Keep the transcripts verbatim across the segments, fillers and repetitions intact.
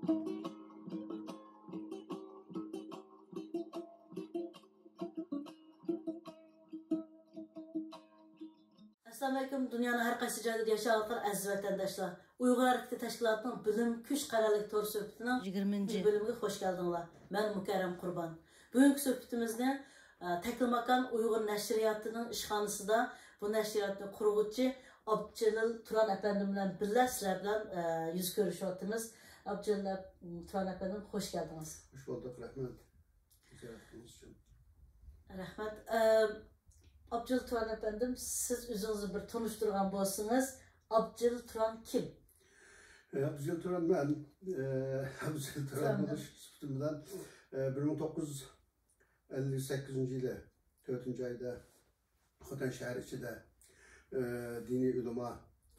ئەسسالامۇئەلەيكۇم، دۇنيانىڭ ھەر قايسى جايىدا ياشاۋاتقان ئەزىز ۋەتەنداشلار. ئۇيغۇر ھەرىكىتى تەشكىلاتىنىڭ بىلىم كۈچ قەرەللىك تور سۆھبىتىنىڭ يىگىرمىنچى بۆلۈمىگە خوش كەلدىڭلار. مەن مۇكەررەم قۇربان. بۈگۈنكى سۆھبىتىمىزنى، ئە، تەكلىماكان ئۇيغۇر نەشرىياتىنىڭ ئىشخانىسىدا بۇ نەشرىياتنى قۇرغۇچى ئابدۇجېلىل تۇران ئەپەندىم بىلەن بىللە سىلەر بىلەن، ئە، يۈز كۆرۈشۈۋاتىمىز. ئابدۇجېلىل ئەپ-، تۇران ئەپەندىم، خوش كەلدىڭىز. خوش بولدۇق، رەھمەت. زىيارىتىڭىز ئۈچۈن. رەھمەت. ئە، ئابدۇجېلىل تۇران ئەپەندىم، سىز ئۆزىڭىزنى بىر تونۇشتۇرغان بولسىڭىز، ئابدۇجېلىل تۇران كىم؟ ئە، ئابدۇجېلىل تۇران مەن، ئە، ئابدۇجېلىل تۇران تۇران بولۇش سۈپىتىم بىلەن، ئە، بىر مىڭ توققۇز يۈز ئەللىك سەككىزىنچى يىلى تۆتىنچى ئايدا خوتەن شەھەر ئىچىدە، ئە، دىنىي ئۆلىما،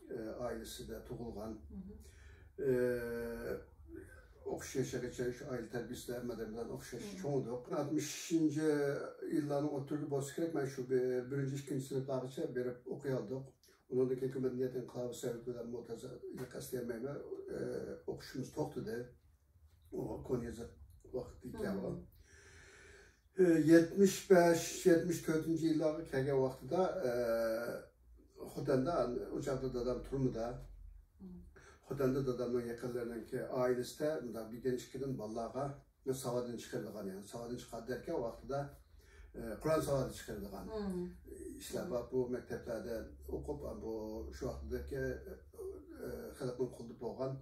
ئە، ئائىلىسىدە تۇغۇلغان. مھم. ئە، ئوقۇش يېشىغىچە شۇ ئائىلە تەربىيەسىدە ھەممە ئادەم بىلەن ئوخشاش مم. چوڭىدۇق. ئاتمىشىنچى يىللارنىڭ ئوتتۇرىدا بولسا كېرەك، مەن شۇ بىر-، بىرىنچى، ئىككىنچى سىنىپلارغىچە بېرىپ ئوقۇيالدۇق. ئۇنىڭدىن كېيىن مەدەنىيەت ئىنقىلابى سەۋەبى بىلەن مۇتەززە ئەسلىيەلمەيمەن، ئوقۇشىمىز توختىدى. ئۇ كونا يېزىق ۋاقتى ئىكەن ئۇ. مم. يەتمىش بەش، يەتمىش تۆتىنچى يىللارغا كەلگەن ۋاقتىدا، ئە، خوتەندە، ئۇ چاغدا دادام تۈرمىدە. مم. خوتەندە دادامنىڭ يېقىنلىرىنىڭكى ئائىلىسىدە مۇنداق بىردىن ئىككىدىن بالىلارغا ساۋادىنى چىقىرىدىغان، يەنى ساۋادىنى چىقار دەركەن ۋاقتىدا، ئە، قۇرئان ساۋادى چىقىرىدىغان مم. ئىشلار بار. بۇ مەكتەپلەردە ئوقۇپ، بۇ شۇ ۋاقىتتىكى، ئە، خەلقنىڭ قولىدا بولغان،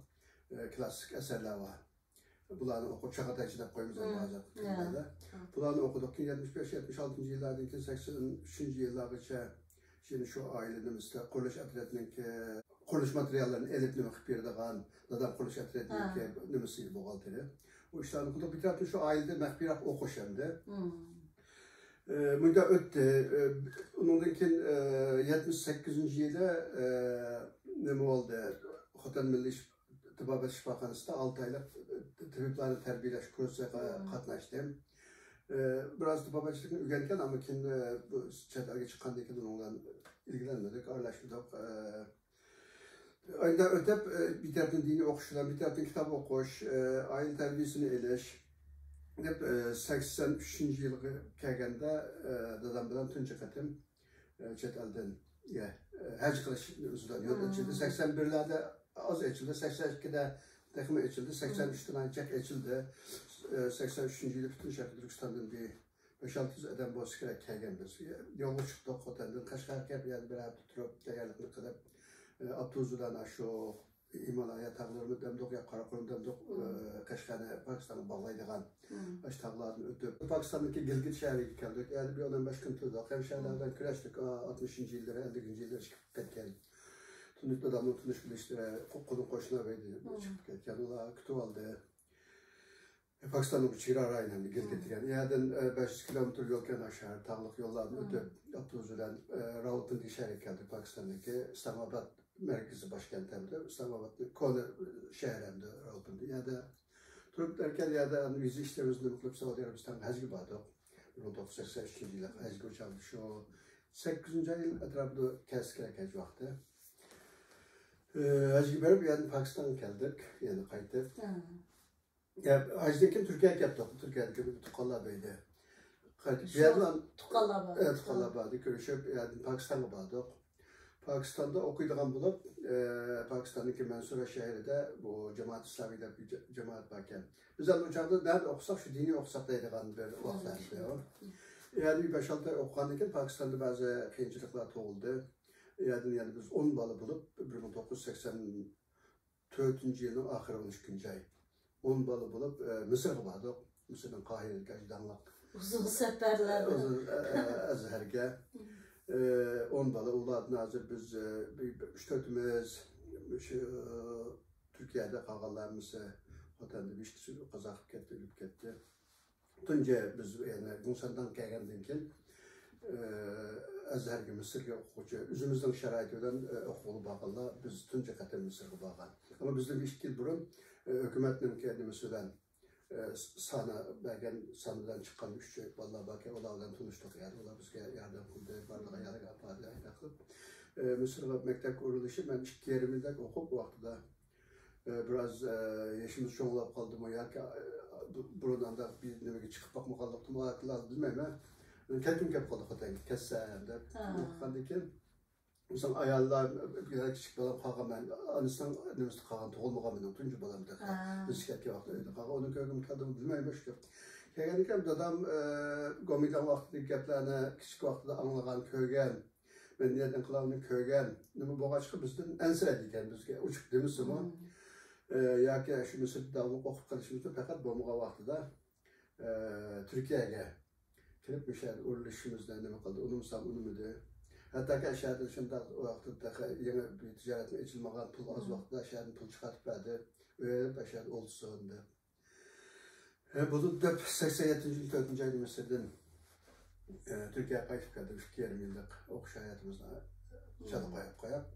ئە، كلاسسىك ئەسەرلەر بار. بۇلارنى ئوقۇپ، چاغاتايچە دەپ قويىمىز ئەمدى مم. ھازىرقى يا. تىللاردا. مم. بۇلارنى ئوقۇدۇق. كېيىن يەتمىش بەش، يەتمىش ئالتىنچى يىللاردىن كېيىن سەكسەن ئۈچىنچى يىللارغىچە يەنە شۇ ئائىلە نېمىسىدە قۇرۇلۇش ئەترىتىنىڭكى قۇرۇلۇش ماتېرىياللىرىنى ئېلىپ نېمە قىلىپ بېرىدىغان، دادام قۇرۇلۇش ئەترىتىنىڭكى ھا. نېمىسى بولغانتىرى. ئۇ ئىشلارنى قىلدۇق. بىر تەرەپتىن شۇ ئائىلىدە مەخپىيراق ئوقۇش ئەمدى. مم. ئى، مۇنداق ئۆتتى. ئى، ئۇنىڭدىن كېيىن، ئى، يەتمىش سەككىزىنچى يىلى، ئى، نېمە بولدى؟ خوتەن مىللىي شىپ-، تېبابەت شىپاخانىسىدا ئالتە ئايلىق تېبىپلارنى تەربىيەلەش كۇرسىغا مم. قاتناشتىم. ئى، بىراز تېبابەتچىلىكنى ئۆگەنگەن، ئەمما كېيىن، ئى، بۇ چەت ئەلگە چىققاندىن كېيىن ئۇنىڭ بىلەن ئىلگىرىلەنمىدۇق، ئارىلاشمىدۇق. ئى، ئايدا ئۆتۈپ، ئى، بىر تەرەپتىن دىنىي ئوقۇش بىلەن، بىر تەرەپتىن كىتاب ئوقۇش، ئى، ئائىلە تەربىيەسىنى ئېلىش دەپ، ئى، سەكسەن ئۈچىنچى يىلغا كەلگەندە، ئى، دادام بىلەن تۇنجى قېتىم، ئى، چەت ئەلدىن، يە، ئى، ھەج قىلىش ئۈزرىدىن يول مم. ئېچىلدى. سەكسەن بىرلەردە ئاز ئېچىلدى، سەكسەن ئىككىدە تېخىمۇ ئېچىلدى، مم. سەكسەن ئۈچتىن ئانچە ئېچىلدى. ئى، سەكسەن ئۈچىنچى يىلى پۈتۈن شەرقىي تۈركىستاندىن بىر بەش-ئالتە يۈز ئادەم بولسا كېرەك كەلگەن بىز. يولغا چىقتۇق، خوتەندىن قەشقەرگە كېلىپ، يەنە بىر ھەپتە تۇرۇپ، تەييارلىقنى قىلىپ، ئاپتوبۇس بىلەن ئاشۇ ھىمالايا تاغلىرىمۇ دەمدۇق، يا قاراقۇرۇم دەمدۇق، مم. قەشقەرنى پاكىستانغا باغلايدىغان مم. ئاشۇ تاغلاردىن ئۆتۈپ، پاكىستاندىكى گىلگىت شەھىرىگە كەلدۇك. يەنە بىر ئون بەش كۈن تۇردۇق. ھەمشەھەرلەر بىلەن كۆرۈشتۇك. ئاتمىشىنچى يىللىرى، ئەللىكىنچى يىللىرى چىقىپ كەتكەن. تونۇش، دادامنىڭ تونۇش بىلىشلىرى، قو-، قولۇم قوشنا ئىدى، مم. چىقىپ كەتكەن. ئۇلار كۈتۈۋالدى. پاكىستاننىڭ چېگرا رايونى، ھەم گىلگىت دېگەن. يەردىن، ئە، بەش يۈز كىلومېتىر يول كەن شەھەر، تاغلىق يوللاردىن ئۆتۈپ، ئاپتوبۇس بىلەن، ئە، راۋالپىندى شەھىرىگە كەلدۇق. پاكىستاندىكى ئىسلامئاباد مەركىزى، باشكەنت ھەمدە ئىسلامئابادنىڭ كونا شەھىرى ھەمدە راۋالپىندى. يەردە تۇرۇپ دەركەن، يەردە ۋىزا ئىشلىرىمىزنى نېمە قىلىپ، سەئۇدى ئەرەبىستانغا ھەجگە باردۇق. بىر مىڭ توققۇز يۈز سەكسەن ئۈچىنچى يىلى ھەجگە ئۇچاردۇق. شۇ سەككىزىنچى ئاينىڭ ئەتراپىدا كەلسە كېرەك ھەج ۋاقتى. ئە، ھەجگە بېرىپ، يەنە پاكىستانغا كەلدۇق، يەنە قايتىپ. يا، ھەجدىن كېيىن تۈركىيەگە كەتتۇق. تۈركىيەدىكى بىر تۇغقانلار بەيدى. قايتىپ شۇ بۇ يەردىن تۇغقانلار بار. ئە، تۇغقانلار بار ئىدى. كۆرۈشۈپ، ئۇ يەردىن پاكىستانغا باردۇق. پاكىستاندا ئوقۇيدىغان بولۇپ، ئە، پاكىستاندىكى مەنسۇرا شەھىرىدە بۇ جامائەت ئىسلامىي دەپ بىر جا-، جامائەت باركەن. بىز ئەمدى ئۇ چاغدا نەدە ئوقۇساق، شۇ دىنىي ئوقۇساق دەيدىغان بىر ۋاقىت ئىدى. يەنى بىر بەش-ئالتە ئاي ئوقۇغاندىن كېيىن پاكىستاندا بەزى قىيىنچىلىقلار تۇغۇلدى. ئۇ يەردىن يەنە بىز ئون بالا بولۇپ، بىر مىڭ توققۇز يۈز سەكسەن تۆتىنچى يىلنىڭ ئاخىرى، ئون ئىككىنچى ئاي. ئون بالا بولۇپ، ئە، مىسىرغا باردۇق. مىسىرنىڭ قاھىرىدىكى ئاشۇ داڭلىق ئۇزۇن سەپەرلەردە. ئۇزۇن، ئە، ئە، ئەزھەرگە. ئە، ئون بالا، ئۇلاردىن ھازىر بىز، ئە، بىر، بىر ئۈچ-تۆتىمىز شۇ تۈركىيەدە، قالغانلار ھەممىسى خوتەندە، بىر ئىككىسى قازا قىلىپ كەتتى، ئۆلۈپ كەتتى. تۇنجى بىز يەنە گۇڭسەنداڭ كەلگەندىن كېيىن، ئە، ئەزھەرگە، مىسىرغا ئوقۇغۇچى، ئۆزىمىزنىڭ شارائىتى بىلەن، ئە، ئوقۇغىلى بارغانلار، بىز تۇنجى قېتىم مىسىرغا بارغان. ئەمما بىزدىن بىر ئىككى يىل بۇرۇن، ئە، ھۆكۈمەتنىڭكى نېمىسى بىلەن، ئە، سانى بەرگەن سان بىلەن چىققان ئۈچ بالىلار باركەن، ئۇلار بىلەن تونۇشتۇق. يەنى ئۇلار بىزگە ياردەم قىلدى، بارىدىغان يەرگە ئاپاردى، ئايدا قىلىپ. ئە، مىسىرغا مەكتەپكە ئورۇنلىشىپ، مەن ئىككى يېرىم يىلدەك ئوقۇپ، ۋاقتىدا ئە، بىراز، ئە، يېشىمىز چوڭلاپ قالدىمۇ ياكى، ئە، بۇ-، بۇرۇن ئانداق بىر نېمىگە چىقىپ باقمىغانلىقتىنمۇ، بىلمەيمەن. كەلكۈم كەپ قالدى خوتەنگە، كەتسەم دەپ. ھە. قىلىۋاتقاندىن كېيىن، مىسال، ئاياللار، بىر كىچىك بالام قالغان، مەن ئانىسىنىڭ نېمىسىدە قالغان، تۇغۇلمىغان مېنىڭ تۇنجى بالام تېخى. ھە. بىز كەتكەن ۋاقىتتا ئۆيدە قالغان. ئۇنىڭ كۆرگۈم كەلدىمۇ بىلمەيمەن شۇ گەپ. كەلگەندىن كېيىن دادام، ئە، گومىنداڭ ۋاقتىدىكى گەپلەرنى كىچىك ۋاقتىدا ئاڭلىغان، كۆرگەن، مەدەنىيەت ئىنقىلابىنى كۆرگەن، نېمە بولغاچقا بىزدىن ئەنسىرەيدىكەن، بىزگە ئوچۇق دېمىسىمۇ. مم. ئە، ياكى شۇ مىسىردا داۋاملىق ئوقۇپ قېلىشىمىزدا پەقەت بولمىغان ۋاقتىدا، ئە، تۈركىيەگە كېلىپ، مۇشۇ يەردە ئورۇنلىشىشىمىزنى نېمە قىلدى، ئۇنىمىسام ئۇنىمىدى. ھەتتاكى ئەشەدە شۇنداق ۋاقىتتا تېخى يېڭى بىر تىجارەتنىڭ ئېچىلمىغان، پۇل ئاز مم. ۋاقىتتا ئەشەدىن پۇل چىقارتىپ بەردى. ئۆيلەنىپ ئەشەدە ئولتۇرسۇن دەپ. ھە، بۇ دەپ سەكسەن يەتتىنچى يىل تۆتىنچى ئايدا مىسىردىن، ئە، تۈركىيەگە قايتىپ كەلدۇق. ئىككى يېرىم يىللىق ئوقۇش ھاياتىمىزنى چالا قويۇپ قويۇپ.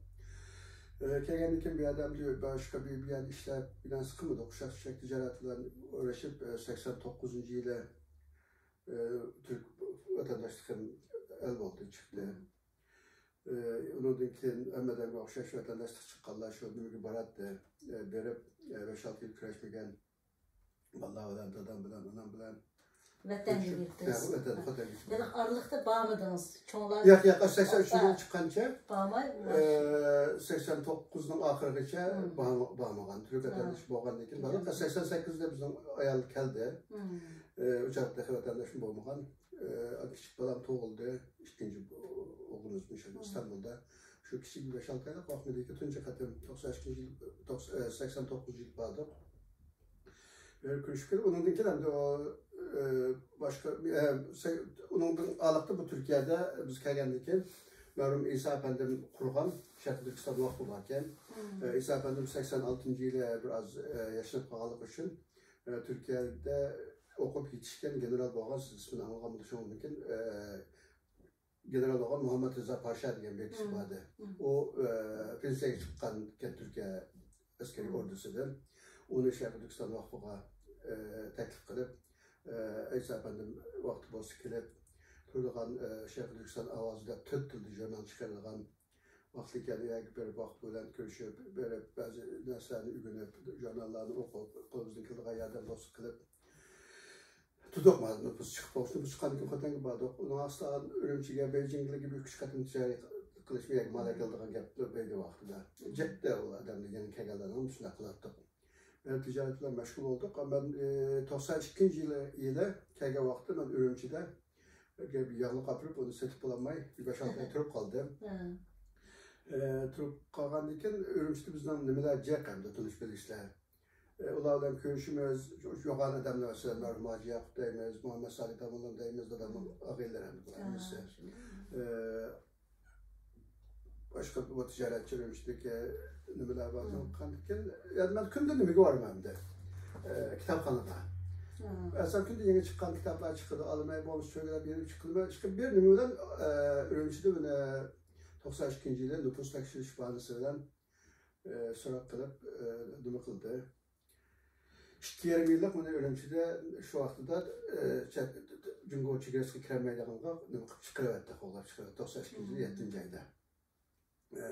ئە، كەلگەندىن كېيىن بۇ يەردە ئەمدى باشقا بىر، بىر يەردە ئىشلەپ، بىر نەرسە قىلمىدۇق. ئوخشاش چەك تىجارەتى بىلەن ئۆرەشىپ، ئە، سەكسەن توققۇزىنچى يىلى، ئە، تۈرك ۋەتەنداشلىقىم ھەل بولدى، چىقتى. ئە، ئۇنىڭدىن كېيىن ھەممە ئادەمگە ئوخشاش ۋەتەنداشلىق چىققانلار شۇ نېمىگە باراتتى. ئە، بېرىپ، ئە، بەش-ئالتە يىل كۆرۈشمىگەن بالىلار بىلەن، دادام بىلەن، ئانام بىلەن. ۋەتەنگە شۇ، كېتىپ. ھە، ۋەتەن، خوتەنگە كېتىپ. دېمەك، ئارىلىقتا بارمىدىڭىز؟ چوڭلار ياق، ياق، سەكسەن ئۈچىنچى يىل چىققانچە، بارماي، ئە، سەكسەن توققۇزنىڭ ئاخىرىغىچە مم. بار-، بارمىغان. تۈرك ھە. ۋەتەندىشى بولغاندىن كېيىن بارغان. مم. سەكسەن سەككىزدە بىزنىڭ ئايال كەلدى. مم. ئە، ئۇ چاغدا تېخى ۋەتەنداشمۇ بولمىغان. ئە، كىچىك بالام تۇغۇلدى. ئىككىنچى ئوغلىمىز مۇشۇ مم. ئىستانبۇلدا. شۇ كىچىك بىر بەش-ئالتە ئايلىق ۋاقتىدىكى تۇنجى قېتىم توقسان ئىككىنچى يىل، توقس-، ئە، سەكسەن توققۇزىنچى يىل باردۇق. بىر كۆرۈشۈپ كېلىپ، ئۇنىڭدىن كېيىن ئەمدى ئۇ، ئە، باشقا، ئە، سە-، ئۇنىڭدىن ئارىلىقتا بۇ تۈركىيەدە بىز كەلگەندىن كېيىن مەرھۇم ئىسا ئەپەندىم قۇرغان شەرقىي تۈركىستان ۋاقفى باركەن. مم. ئە، ئىسا ئەپەندىم سەكسەن ئالتىنچى يىلى بىر ئاز، ئە، ياشىنىپ قالغانلىقى ئۈچۈن، ئە، تۈركىيەدە ئوقۇپ يېتىشكەن گېنېرال بولغان، سىز ئىسمىنى ئاڭلىغان بولسىڭىز مۇمكىن، ئە، گېنېرال بولغان مۇھەممەد رىزا پاشا دېگەن بىر كىشى مم. بار ئىدى. مم. ئۇ، ئە، پېنسىيەگە چىققان ئىكەن تۈركىيە ئەسكەرىي مم. ئوردىسىدىن. ئۇنى شەرقىي تۈركىستان ۋاقفىغا، ئە، تەكلىپ قىلىپ، ئە، ئەيسا ئەپەندىم ۋاقتى بولسا كېلىپ تۇرىدىغان، ئە، شەرقىي تۈركىستان ئاۋازى دەپ تۆت تىلدا ژۇرنال چىقىرىدىغان ۋاقتى كەلگەن يەرگە بېرىپ، ۋاقىت بىلەن كۆرۈشۈپ، بېرىپ، بەزى نەرسىلەرنى ئۆگىنىپ، ژۇرناللارنى ئوقۇپ، قولىمىزدىن كېلىدىغان ياردەم دوستلۇق قىلىپ تۇردۇق. مانا نوپۇس چىقىپ، نوپۇس چىققاندىن كېيىن خوتەنگە باردۇق. ئۇنىڭ ئاستىغا ئۈرۈمچىگە، بېيجىڭگىلىككە بىر ئۈچ قېتىم تىجارەت قىلىش، يەنى مال ئەكېلىدىغان گەپ بولدى ۋاقتىدا. جەكتە ئۇ ئادەمنى يەنە كەلگەنلەرنىڭ شۇنداق قىلاتتۇق. مەن تىجارەت بىلەن مەشغۇل بولدۇق. مەن، ئى، توقسان ئىككىنچى يىلى، يىلى كەلگەن ۋاقىتتا مەن ئۈرۈمچىدە ياغلىق ئاپىرىپ، ئۇنى سېتىپ بولالماي، بىر بەش-ئالتە ئاي تۇرۇپ قالدىم. ھە. ئى، تۇرۇپ قالغاندىن كېيىن ئۈرۈمچىدە بىزنىڭ نېمىلەر جىق ئەمدى تونۇش بىلىشلەر. ئى، ئۇلار بىلەن كۆرۈشىمىز، شۇ، شۇ يوغان ئادەملەر، مەسىلەن، مەرھۇم ھاجى ياقۇپ دەيمىز، مۇھەممەد سالىھ داموللام دەيمىز، دادامنىڭ ئاغىنىلىرى ھەممىسى. ھە، شۇ. ئى، باشقا بۇ تىجارەتچى ئۈرۈمچىدىكى نېمىلەر بار، مم. قاندىكىن، يەنى مەن كۈندە نېمىگە بارىمەن ئەمدى؟ ئە، كىتابخانىغا. مم. ئەسلەن كۈندە يېڭى چىققان كىتابلار چىقىدۇ، ئالىمەن، بولمىسا چۆگىلەپ يېنىپ چىقىدىمەن. ئىشقىلىپ بىر نېمە بىلەن، ئە، ئۈرۈمچىدە مېنى توقسان ئىككىنچى يىلى نوپۇس تەكشۈرۈش باھانىسى بىلەن، ئە، سوراق قىلىپ، ئە، نېمە قىلدى؟ ئىككى يېرىم يىللىق مېنى ئۈرۈمچىدە شۇ ۋاقتىدا، ئى، چەت، جۇڭگو چېگرىسىغا كىرەلمەيدىغانغا نېمە قىلىپ چىقىرىۋەتتى، قوغلاپ چىقىرىۋەتتى. توقسان ئىككىنچى يىلى يەتتىنچى ئايدا. ئى،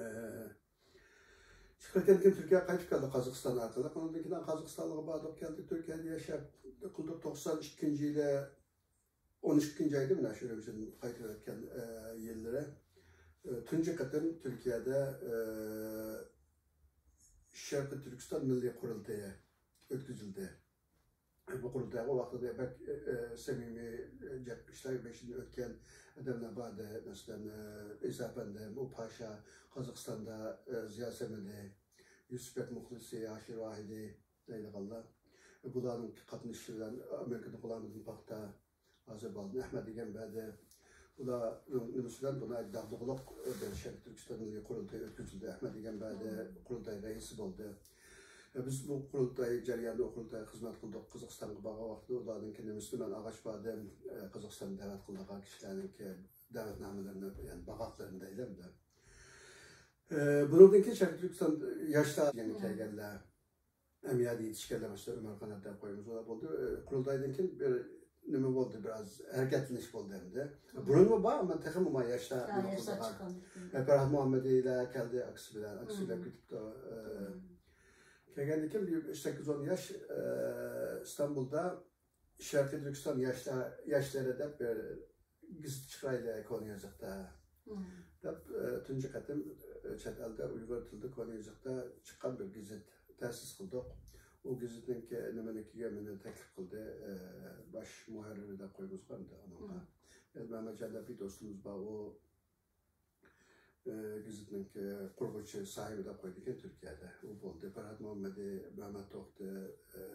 چىقىرىپ كەلگەن تۈركىيەگە قايتىپ كەلدى قازاقىستان ئارقىلىق. ئۇنىڭدىن كېيىن قازاقىستانغا باردۇق، كەلدۇق، تۈركىيەدە ياشاپ قىلدۇق. توقسان ئىككىنچى يىلى ئون ئىككىنچى ئايدا مانا شۇ ئۈرۈمچىدىن قايتىۋەتكەن، ئى، يىللىرى، ئى، تۇنجى قېتىم تۈركىيەدە، ئى، شەرقىي تۈركىستان مىللىي قۇرۇلتىيى ئۆتكۈزۈلدى. بۇ قۇرۇلتايغا ۋاقتىدا بەك، ئى، سەمىمىي، ئى، جىق ئىشلار بېشىدىن ئۆتكەن ئادەملەر بار ئىدى. مەسىلەن، ئى، ئىسا ئەپەندىم، ئۇ پاشا، قازاقىستاندا، ئى، زىيا سەمەدى، يۈسۈپبەك مۇخلىسى، ھاشىر ۋاھىدى دەيدىغانلار. بۇلارنىڭ قاتنىشىشى بىلەن ئامېرىكىدىن غۇلامىدىن پاختا، ھازىر بالدىن ئەھمەد ئىگەمبەردى. بۇلارنىڭ نېمىسى بىلەن بۇ ناھايىتى داغدۇغىلىق بىر شەرقىي تۈركىستان مىللىي قۇرۇلتىيى ئۆتكۈزۈلدى. ئەھمەد ئىگەمبەردى قۇرۇلتاي رەئىسى بولدى. ۋە بىز بۇ قۇرۇلتاي جەريانىدا، ئۇ قۇرۇلتايغا خىزمەت قىلدۇق. قازاقىستانغا بارغان ۋاقىتتا ئۇلاردىن كېيىن نېمىسىنى مەن ئالغاچ باردىم. قازاقىستاننى دەۋەت قىلىدىغان كىشىلەرنىڭكى دەۋەتنامىلىرىنى، يەنى باغاقلىرىنى دەيلى ئەمدى. بۇنىڭدىن كېيىن شەرقىي تۈركىستان ياشلار يەنە كەلگەنلەر. ئەمدى يەتىشكەنلەر، مەسىلەن، ئۆمەر قانات دەپ قويىمىز، ئۇلار بولدى. ئە، قۇرۇلتايدىن كېيىن بىر نېمە بولدى، بىراز ھەرىكەتلىنىش بولدى ئەمدى. بۇرۇنمۇ بار، ئەمما تېخىمۇ ما ياشلار ھە، نېمە ياشلار قىلدى. چىققان. ئە، پەرھات مۇھەممەدىلەر كەلدى، ئاكىسى بىلەن، ئاكىسى بىلەن كېتىپتۇ. ئە، كەلگەندىن كېيىن بىر سەككىز ئون ياش، ئى، ئىستانبۇلدا شەرقىي تۈركىستان ياشلار، ياشلىرى دەپ بىر گېزىت چىقىرايلى كونا يېزىقتا دەپ، ئى، تۇنجى قېتىم، ئى، چەت ئەلدە ئۇيغۇر تىلىدا كونا يېزىقتا چىققان بىر گېزىت تەسىس قىلدۇق. ئۇ گېزىتنىڭكى نېمىنىڭكىگە مېنى تەكلىپ قىلدى، ئى، باش مۇھەررىرى دەپ قويىمىزغۇ ئەمدى ئۇنىڭغا. مەمەتجان دەپ بىر دوستىمىز بار، ئۇ، ئى، گېزىتنىڭكى قۇرغۇچى، ساھىبى دەپ قويىدىكەن تۈركىيەدە. ئۇ بولدى. پەرھات مۇھەممەدى، مەمەت توختى، ئى،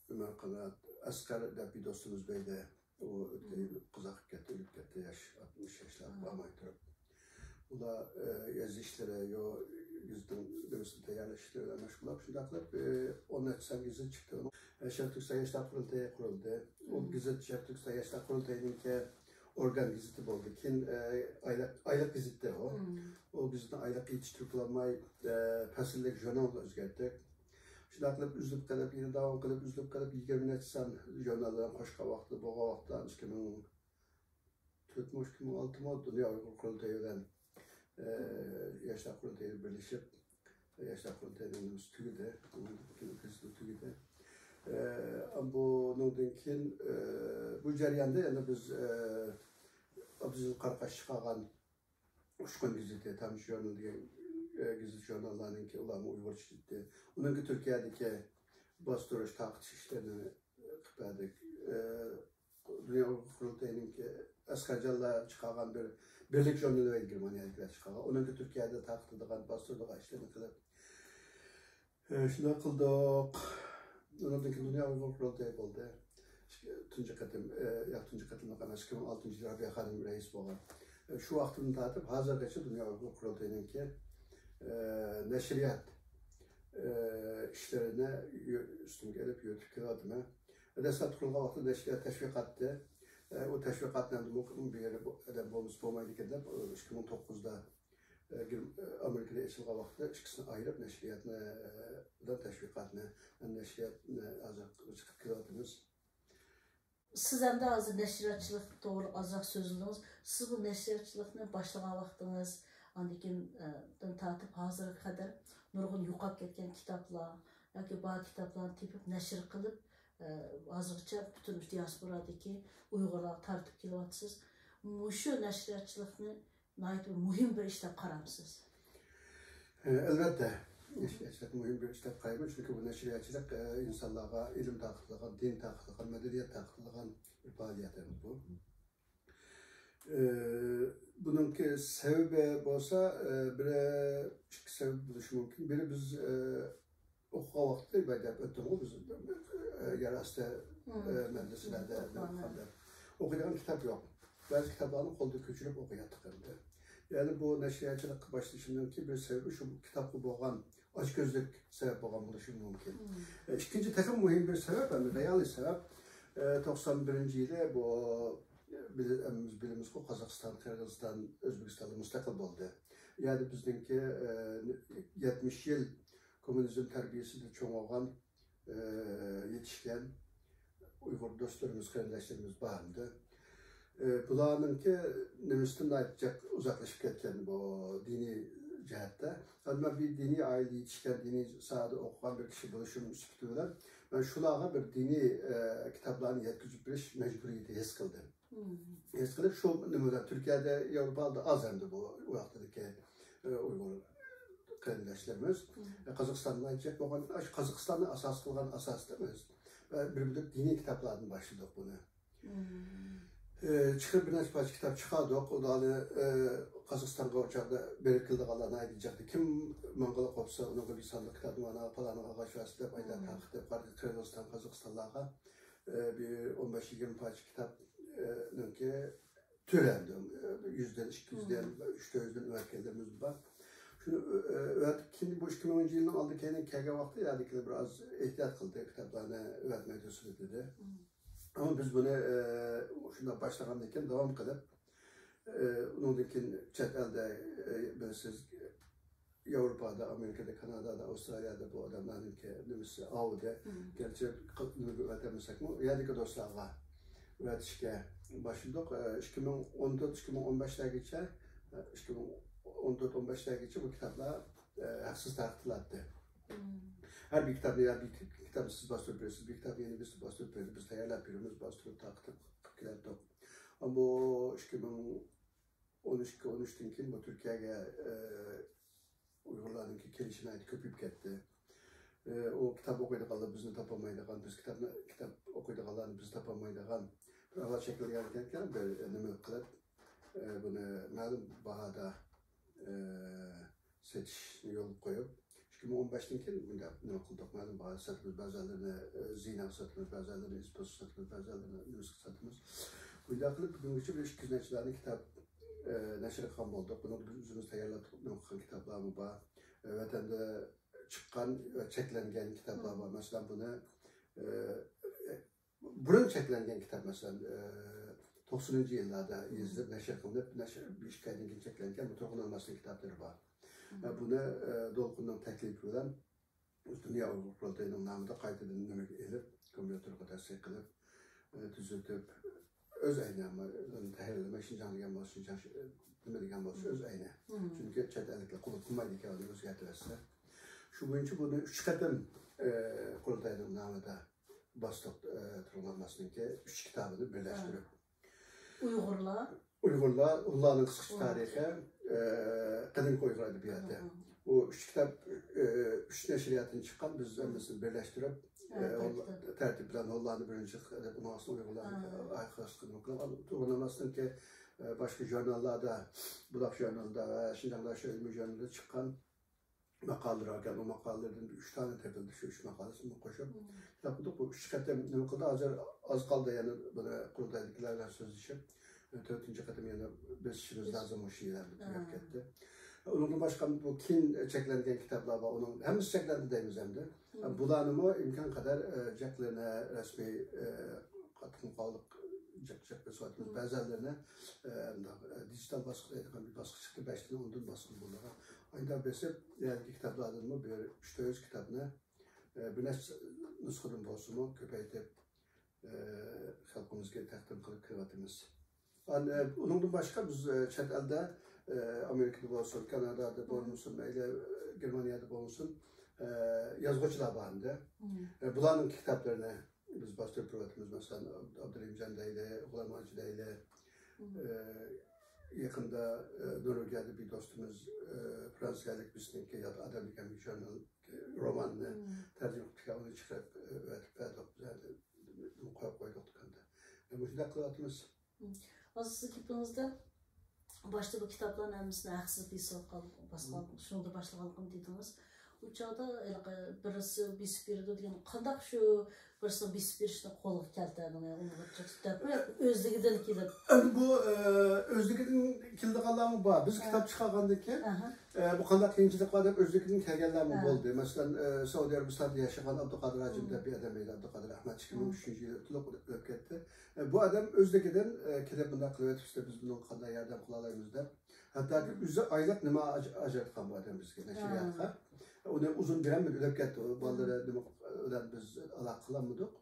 ئۆمەر قانات، ئەسقەر دەپ بىر دوستىمىز بەيدە. ئۇ ئۆتتى، قازا قىلىپ كەتتى، ئۆلۈپ كەتتى، ياش، ئاتمىش ياشلار بارماي تۇرۇپ. ئۇلار، ئى، يېزىش ئىشلىرى، يو، گېزىتنىڭ نېمىسىنى تەييارلاش ئىشلىرى بىلەن مەشغۇل بولۇپ، شۇنداق قىلىپ، ئى، ئون نەچچە سان گېزىت چىقتى. ئۇنىڭ، ئى، شەرقىي تۈركىستان ياشلار قۇرۇلتىيى قۇرۇلدى. ئۇ گېزىت شەرقىي تۈركىستان ياشلار قۇرۇلتىيىنىڭكى ئورگان گېزىتى بولدى. كېيىن، ئى، ئايلىق، ئايلىق گېزىتتى ئۇ. ئۇ گېزىتنى ئايلىققا يېتىشتۈرۈپ بولالماي، ئى، پەسىللىك ژۇرنالغا ئۆزگەرتتۇق. شۇنداق قىلىپ ئۈزۈلۈپ قېلىپ، يەنە داۋام قىلىپ ئۈزۈلۈپ قېلىپ، يىگىرمە نەچچە سان ژۇرنال بىلەن قوشقان ۋاقتىدا، بولغان ۋاقىتتا ئىككى مىڭ تۆتمۇ، ئىككى مىڭ ئالتىمۇ دۇنيا ئۇيغۇر قۇرۇلتىيى بىلەن، ئى، ياشلار قۇرۇلتىيى بىرلىشىپ، ياشلار قۇرۇلتىيىنىڭ نېمىسى تۈگىدى، كېزىتى تۈگىدى. ئى، بۇنىڭدىن كېيىن، ئى، بۇ جەرياندا يەنە بىز، ئى، ئابدۇزىز قاراقاش چىقارغان ئۇچقۇن گېزىتى، تامچە ژۇرنال دېگەن، ئى، گېزىت ژۇرناللارنىڭكى، ئۇلارمۇ ئۇيغۇرچە چىقتى. ئۇنىڭكى تۈركىيەدىكى باستۇرۇش، تارقىتىش ئىشلىرىنى، ئى، قىلىپ بەردۇق. ئى، دۇنيا ئۇيغۇر قۇرۇلتىيىنىڭكى ئەسقەرجانلار چىقارغان بىر بىرلىك ژۇرنىلى بار، گېرمانىيەدىكىلەر چىقارغان. ئۇنىڭكى تۈركىيەدە تارقىتىدىغان، باستۇرىدىغان ئىشلىرىنى قىلىپ، ئى، شۇنداق قىلدۇق. ئۇنىڭدىن كېيىن دۇنيا ئۇيغۇر قۇرۇلتىيى بولدى. ئىككى، تۇنجى قېتىم، ئى، ياق، تۇنجى قېتىملىق ئەمەس، ئىككى مىڭ ئالتىنچى يىلى رابىيە خانىم رەئىس بولغان. ئى، شۇ ۋاقىتتىن تارتىپ ھازىرغىچە دۇنيا ئۇيغۇر قۇرۇلتىيىنىڭكى، ئى، نەشرىيات، ئى، ئىشلىرىنى يۆ-، ئۈستۈمگە ئېلىپ يۈرۈتۈپ كېلىۋاتىمەن. دەسلەپ قۇرۇلغان ۋاقتىدا نەشرىيات تەشۋىقاتتى. ئى، ئۇ تەشۋىقاتنى ئەمدى مۇقىم بىر يەردە بو-، ئادەم بولمىسا بولمايدىكەن دەپ، ئى، ئىككى مىڭ توققۇزدا ئامېرىكىدا ئېچىلغان ۋاقىتتا ئىككىسىنى ئايرىپ، نەشرىياتنى، ئە، بىلەن تەشۋىقاتنى، نەشرىياتنى ھازىر چىقىپ كېلىۋاتىمىز. سىز ئەمدى ھازىر نەشرىياتچىلىق توغرىلىق ئازراق سۆزلىدىڭىز. سىز بۇ نەشرىياتچىلىقنى باشلىغان ۋاقتىڭىز، ئاندىن كېيىن، ئە، دىن تارتىپ ھازىرغا قەدەر نۇرغۇن يوقاپ كەتكەن كىتابلار ياكى بار كىتابلارنى تېپىپ نەشر قىلىپ، ئە، ھازىرغىچە پۈتۈن دىياسپورادىكى ئۇيغۇرلارغا تارتىپ كېلىۋاتىسىز. مۇشۇ نەشرىياتچىلىقنى ناھايىتى بىر مۇھىم بىر ئىش دەپ قارامسىز؟ ئەلۋەتتە، نەشرىياتچىلىق مۇھىم بىر ئىش دەپ قارايمەن، چۈنكى بۇ نەشرىياتچىلىق، ئە، ئىنسانلارغا ئىلىم تارقىتىدىغان، دىن تارقىتىدىغان، مەدەنىيەت تارقىتىدىغان بىر پائالىيەت بۇ. ئە، بۇنىڭكى سەۋەبى بولسا، ئە، بىر، ئىككى سەۋەب بولۇشى مۇمكىن. بىرى، بىز، ئە، ئوقۇغان ۋاقىتتا بايا دەپ ئۆتتۈمغۇ بىز، ئە، يەر ئاستى، ئە، مەدرىسىلەردە ئوقۇغاندا ئوقۇيدىغان كىتاب يوق. بەزى كىتابلارنى قولدا كۆچۈرۈپ ئوقۇياتتۇق ئەمدى. يەنى بۇ نەشرىياتچىلىققا باشلىشىمنىڭكى بىر سەۋەبى شۇ كىتابقا بولغان ئاچكۆزلۈك سەۋەب بولغان بولۇشى مۇمكىن. ئە، ئىككىنچى تېخىمۇ مۇھىم بىر سەۋەب، ئەمدى رېئالىي سەۋەب، ئە، توقسان بىرىنچى يىلى بۇ، بىز، بىز بىلىمىزغۇ، قازاقىستان، قىرغىزىستان، ئۆزبېكىستاندا مۇستەقىل بولدى. يەنى بىزنىڭكى، ئە، يەتمىش يىل كوممۇنىزم تەربىيەسىدە چوڭ بولغان، ئى، يېتىشكەن ئۇيغۇر دوستلىرىمىز، قېرىنداشلىرىمىز بار ئەمدى. ئى، بۇلارنىڭكى نېمىسىدىن ناھايىتى جىق ئۇزاقلىشىپ كەتكەن بۇ دىنىي جەھەتتە. ئەمما بىر دىنىي ئائىلىدە يېتىشكەن، دىنىي ساھەدە ئوقۇغان بىر كىشى بولۇشۇم سۈپىتى بىلەن مەن شۇلارغا بىر دىنىي، ئى، كىتابلارنى يەتكۈزۈپ بېرىش مەجبۇرىيىتى ھېس قىلدىم. ھېس قىلىپ، شۇ نېمىلەر تۈركىيەدە، ياۋروپادا ئاز ئەمدى بۇ ۋاقتىدىكى، ئە، ئۇيغۇر قېرىنداشلىرىمىز. ئە، قازاقىستاندا جىق بولغان، ئاشۇ قازاقىستاننى ئاساس قىلغان ئاساستا بىز، ئە، بىر بۆلەك دىنىي كىتابلاردىن باشلىدۇق بۇنى. ئە، چىقىرىپ بىر نەچچە پارچە كىتاب چىقاردۇق. ئۇلارنى، ئە، قازاقىستانغا ئۇ چاغدا بېرىپ كېلىدىغانلار ناھايىتى جىقتى. كىم ماڭغىلى قوپسا، ئۇنىڭغا بىر ساندۇق كىتابنى مانا پالانىغا ئالغاچ بەرسە دەپ ئايدا تارقىتىپ، قىرغىزىستان، قازاقىستانلارغا، ئە، بىر ئون بەش يىگىرمە پارچە كىتاب، ئە، نىڭكى تۆلەندى. يۈزدىن، ئىككى يۈزدىن، ئۈچ تۆت يۈزدىن ئەۋەتكەنلىرىمىز بار. شۇنى، ئە، ئەۋەتكەن كېيىن بۇ ئىككى مىڭىنچى يىلنىڭ ئالدى كەينى كەلگەن ۋاقىتتا يەردىكىلەر بىر ئاز ئېھتىيات قىلدى، كىتابلارنى ئەۋەتمەي تۇرسۇن دېدى. ئەمما بىز بۇنى، ئە، شۇنداق باشلىغاندىن كېيىن داۋام قىلىپ، ئە، ئۇنىڭدىن كېيىن چەت ئەلدە، ئە، بىلىسىز، ياۋروپادا، ئامېرىكىدا، كانادادا، ئاۋسترالىيادا بۇ ئادەملەرنىڭكى نېمىسى ئاۋۇدى. گەرچە نېمىگە ئەۋەتەلمىسەكمۇ، ئۇ يەردىكى دوستلارغا ئەۋەتىشكە باشلىدۇق. ئىككى مىڭ ئون تۆت، ئىككى مىڭ ئون بەشلەرگىچە، ئىككى مىڭ ئون تۆت ئون بەشلەرگىچە بۇ كىتابلار ھەقسىز تارقىتىلاتتى. ھەر بىر كىتابنى، يا بىر كىتابنى سىز باستۇرۇپ بېرىسىز، بىر كىتابنى يەنە بىز باستۇرۇپ بېرىمىز، بىز تەييارلاپ بېرىمىز، باستۇرۇپ تارقىتىپ قىلىپ كېلەتتۇق. ئەمما بۇ ئىككى مىڭ ئون ئىككى، ئون ئۈچتىن كېيىن بۇ تۈركىيەگە، ئە، ئۇيغۇرلارنىڭكى كېلىشى ناھايىتى كۆپىيىپ كەتتى. ئە، ئۇ كىتاب ئوقۇيدىغانلار بىزنى تاپالمايدىغان، بىز كىتابنى، كىتاب ئوقۇيدىغانلارنى بىز تاپالمايدىغان بىر ئەھۋال شەكىللەنگەنكەن، بىر نېمە قىلىپ، ئە، بۇنى مەلۇم باھادا، ئە، سېتىشنى يولغا قويۇپ، ئىككى مىڭ ئون بەشتىن كېيىن بۇنداق نېمە قىلدۇق، مەلۇم باھادا ساتىمىز، بەزىلىرىنى، ئە، زىيناغا ساتىمىز، بەزىلىرىنى ئىزپوسقا ساتىمىز، بەزىلىرىنى نېمىسىگە ساتىمىز. بۇنداق قىلىپ بۈگۈنگىچە بىر ئىككى يۈز نەچچىلەرنى كىتاب، ئە، نەشر قىلغان بولدۇق. بۇنىڭدا بىز ئۆزىمىز تەييارلاپ نېمە قىلغان كىتابلارمۇ بار. ئە، ۋەتەندە چىققان ۋە چەكلەنگەن كىتابلار بار. مەسىلەن، بۇنى، ئە، بۇرۇن چەكلەنگەن كىتاب، مەسىلەن، ئە، توقسىنىنچى يىللاردا يېزىلىپ، نەشر قىلىنىپ، نەشر بىر ئىككى ئايدىن كېيىن چەكلەنگەن بۇ تۇرغۇن ئالماسنىڭ كىتابلىرى بار. ئە، بۇنى، ئە، دولقۇننىڭ تەكلىپى بىلەن دۇنيا ئۇيغۇر قۇرۇلتىيىنىڭ نامىدا قايتىدىن نېمىگە ئېلىپ، كومپيۇتېرغا تەسىق قىلىپ، ئە، تۈزۈتۈپ، ئۆز ئەينى، ئەمما تەھرىرلىمەي شىنجاڭ دېگەن بولسا، شىنجاڭ، نېمە دېگەن بولسا، ئۆز ئەينى. چۈنكى چەت ئەللىكلەر قوبۇل قىلمايدىكەن، ئۇنى ئۆزگەرتىۋەتسە. شۇ بويىچە بۇنى ئۈچ قېتىم، ئە، قۇرۇلتاينىڭ نامىدا باستۇق، ئە، تۇرغۇن ئالماسنىڭكى ئۈچ كىتابىنى بىرلەشتۈرۈپ. ئۇيغۇرلار؟ ئۇيغۇرلار، ھونلارنىڭ قىسقىچە تارىخى، ئە، قەدىمكى ئۇيغۇر ئەدەبىياتى. بۇ ئۈچ كىتاب، ئە، ئۈچ نەشرىياتتىن چىققان، بىز ھەممىسىنى بىرلەشتۈرۈپ، ئە، تەرتىپ بىلەن ھونلارنى بىرىنچى قىلىپ، ئۇنىڭ ئاستىدىن ئۇيغۇرلارنى ئاخىرلاشتۇرۇپ قىلىپ، تۇرغۇن ئالماسنىڭكى، ئە، باشقا ژۇرناللاردا، بۇلاق ژۇرنىلىدا ۋە شىنجاڭ داشۆ ئىلمىي ژۇرنىلىدا چىققان ماقالىلىرى باركەن، ئۇ ماقالىلەردىن ئۈچ دانە تېپىلدى، شۇ ئۈچ ماقالىسىنى قوشۇپ. گەپ قىلدۇق، بۇ ئۈچ قېتىم نېمە قىلدى، ھازىر ئاز قالدى، يەنە بۇنى قۇرۇلتايدىكىلەر بىلەن سۆزلىشىپ، تۆتىنچى قېتىم يەنە بېسىشىمىز لازىم، مۇشۇ يىل ئەمدى تۈگەپ كەتتى. ئۇنىڭدىن باشقا بۇ كېيىن چەكلەنگەن كىتابلار بار، ئۇنىڭ ھەممىسى چەكلەندى دەيمىز ئەمدى. بۇلارنىمۇ ئىمكان قەدەر، ئە، جىقلىرىنى رەسمىي، ئە، قاتتىق مۇقاۋىلىق جىق جىق بېسىۋاتىمىز. بەزىلىرىنى، ئە، مۇنداق، ئە، دىجىتال باسقۇچ دەيدىغان بىر باسقۇچ چىقتى، بەشتىن ئوندىن باسقۇن بولىدىغان. ئانداق بېسىپ، يەنىكى كىتابلاردىنمۇ بىر ئۈچ تۆت يۈز كىتابنى، ئە، بىر نەچچە نۇسخىدىن بولسىمۇ كۆپەيتىپ، ئە، خەلقىمىزگە تەقدىم قىلىپ كېلىۋاتىمىز. ئان-، ئە، ئۇنىڭدىن باشقا بىز، ئە، چەت ئەلدە، ئە، ئامېرىكىدا بولسۇن، كانادادا بولمىسۇن، مەيلى، ئە، گېرمانىيەدە بولسۇن، ئە، يازغۇچىلار بار ئەمدى. ئە، بۇلارنىڭ كىتابلىرىنى بىز باستۇرۇپ بېرىۋاتىمىز. مەسىلەن، ئابدۇرېھىمجان دەيلى، غۇلام ھاجى دەيلى. ئە، يېقىندا، ئە، نورۋېگىيەدە بىر دوستىمىز، ئە، فرانسىيەلىك بىزنىڭكى يات ئادەم دېگەن بىر ژۇرنال، ئە، روماننى تەرجىمە قىلىپ، ئۇنى چىقىرىپ، ئە، ئەۋەتىپ بەردۇق. بىز ھازىر قويۇپ قويدۇق دۇكاندا. ئە، مۇشۇنداق قىلىۋاتىمىز. ھازىر سىز گېپىڭىزدە باشتا بۇ كىتابلارنى ھەممىسىنى ھەقسىز بېسىۋاتقان، باسقان، شۇنىڭدا باشلىغانلىقىنى دېدىڭىز. ئۇ چاغدا ھېلىقى بىرسى بېسىپ بېرىدۇ دېگەن، قانداق شۇ بىرسىنىڭ بېسىپ بېرىشىنى قولغا كەلتۈردىڭىز؟ ئۇنى بىر چەتتە دەپ قويۇپ، ئۆزلۈكىدىن كېلىپ. ئەمدى بۇ، ئە، ئۆزلۈكىدىن كېلىدىغانلارمۇ بار. بىز كىتاب چىقارغاندىن كېيىن، ئە، بۇ قانداق قىيىنچىلىق بار دەپ ئۆزلۈكىدىن كەلگەنلەرمۇ بولدى. مەسىلەن، ئە، سەئۇدى ئەرەبىستاندا ياشىغان ئابدۇقادىر ھاجىم دەپ بىر ئادەم ئىدى. ئابدۇقادىر ئەھمەت ئىككى مىڭ ئۈچىنچى يىلى ئۆتۈپ، ئۆلۈپ كەتتى. ئە، بۇ ئادەم ئۆزلۈكىدىن، ئە، كېلىپ مۇنداق قىلىۋېتىپسىز، بىز بۇنىڭغا قانداق ياردەم قىلالايمىز دەپ. ھەتتاكى ئۆزى ئايلىق نېمە ئاج-، ئاجراتقان بۇ ئادەم بىزگە، نەشرىياتقا. ئۇنى ئۇزۇن بېرەلمىدى، ئۆلۈپ كەتتى. ئۇ بالىلىرى نېمە بىلەن بىز ئالاقە قىلالمىدۇق.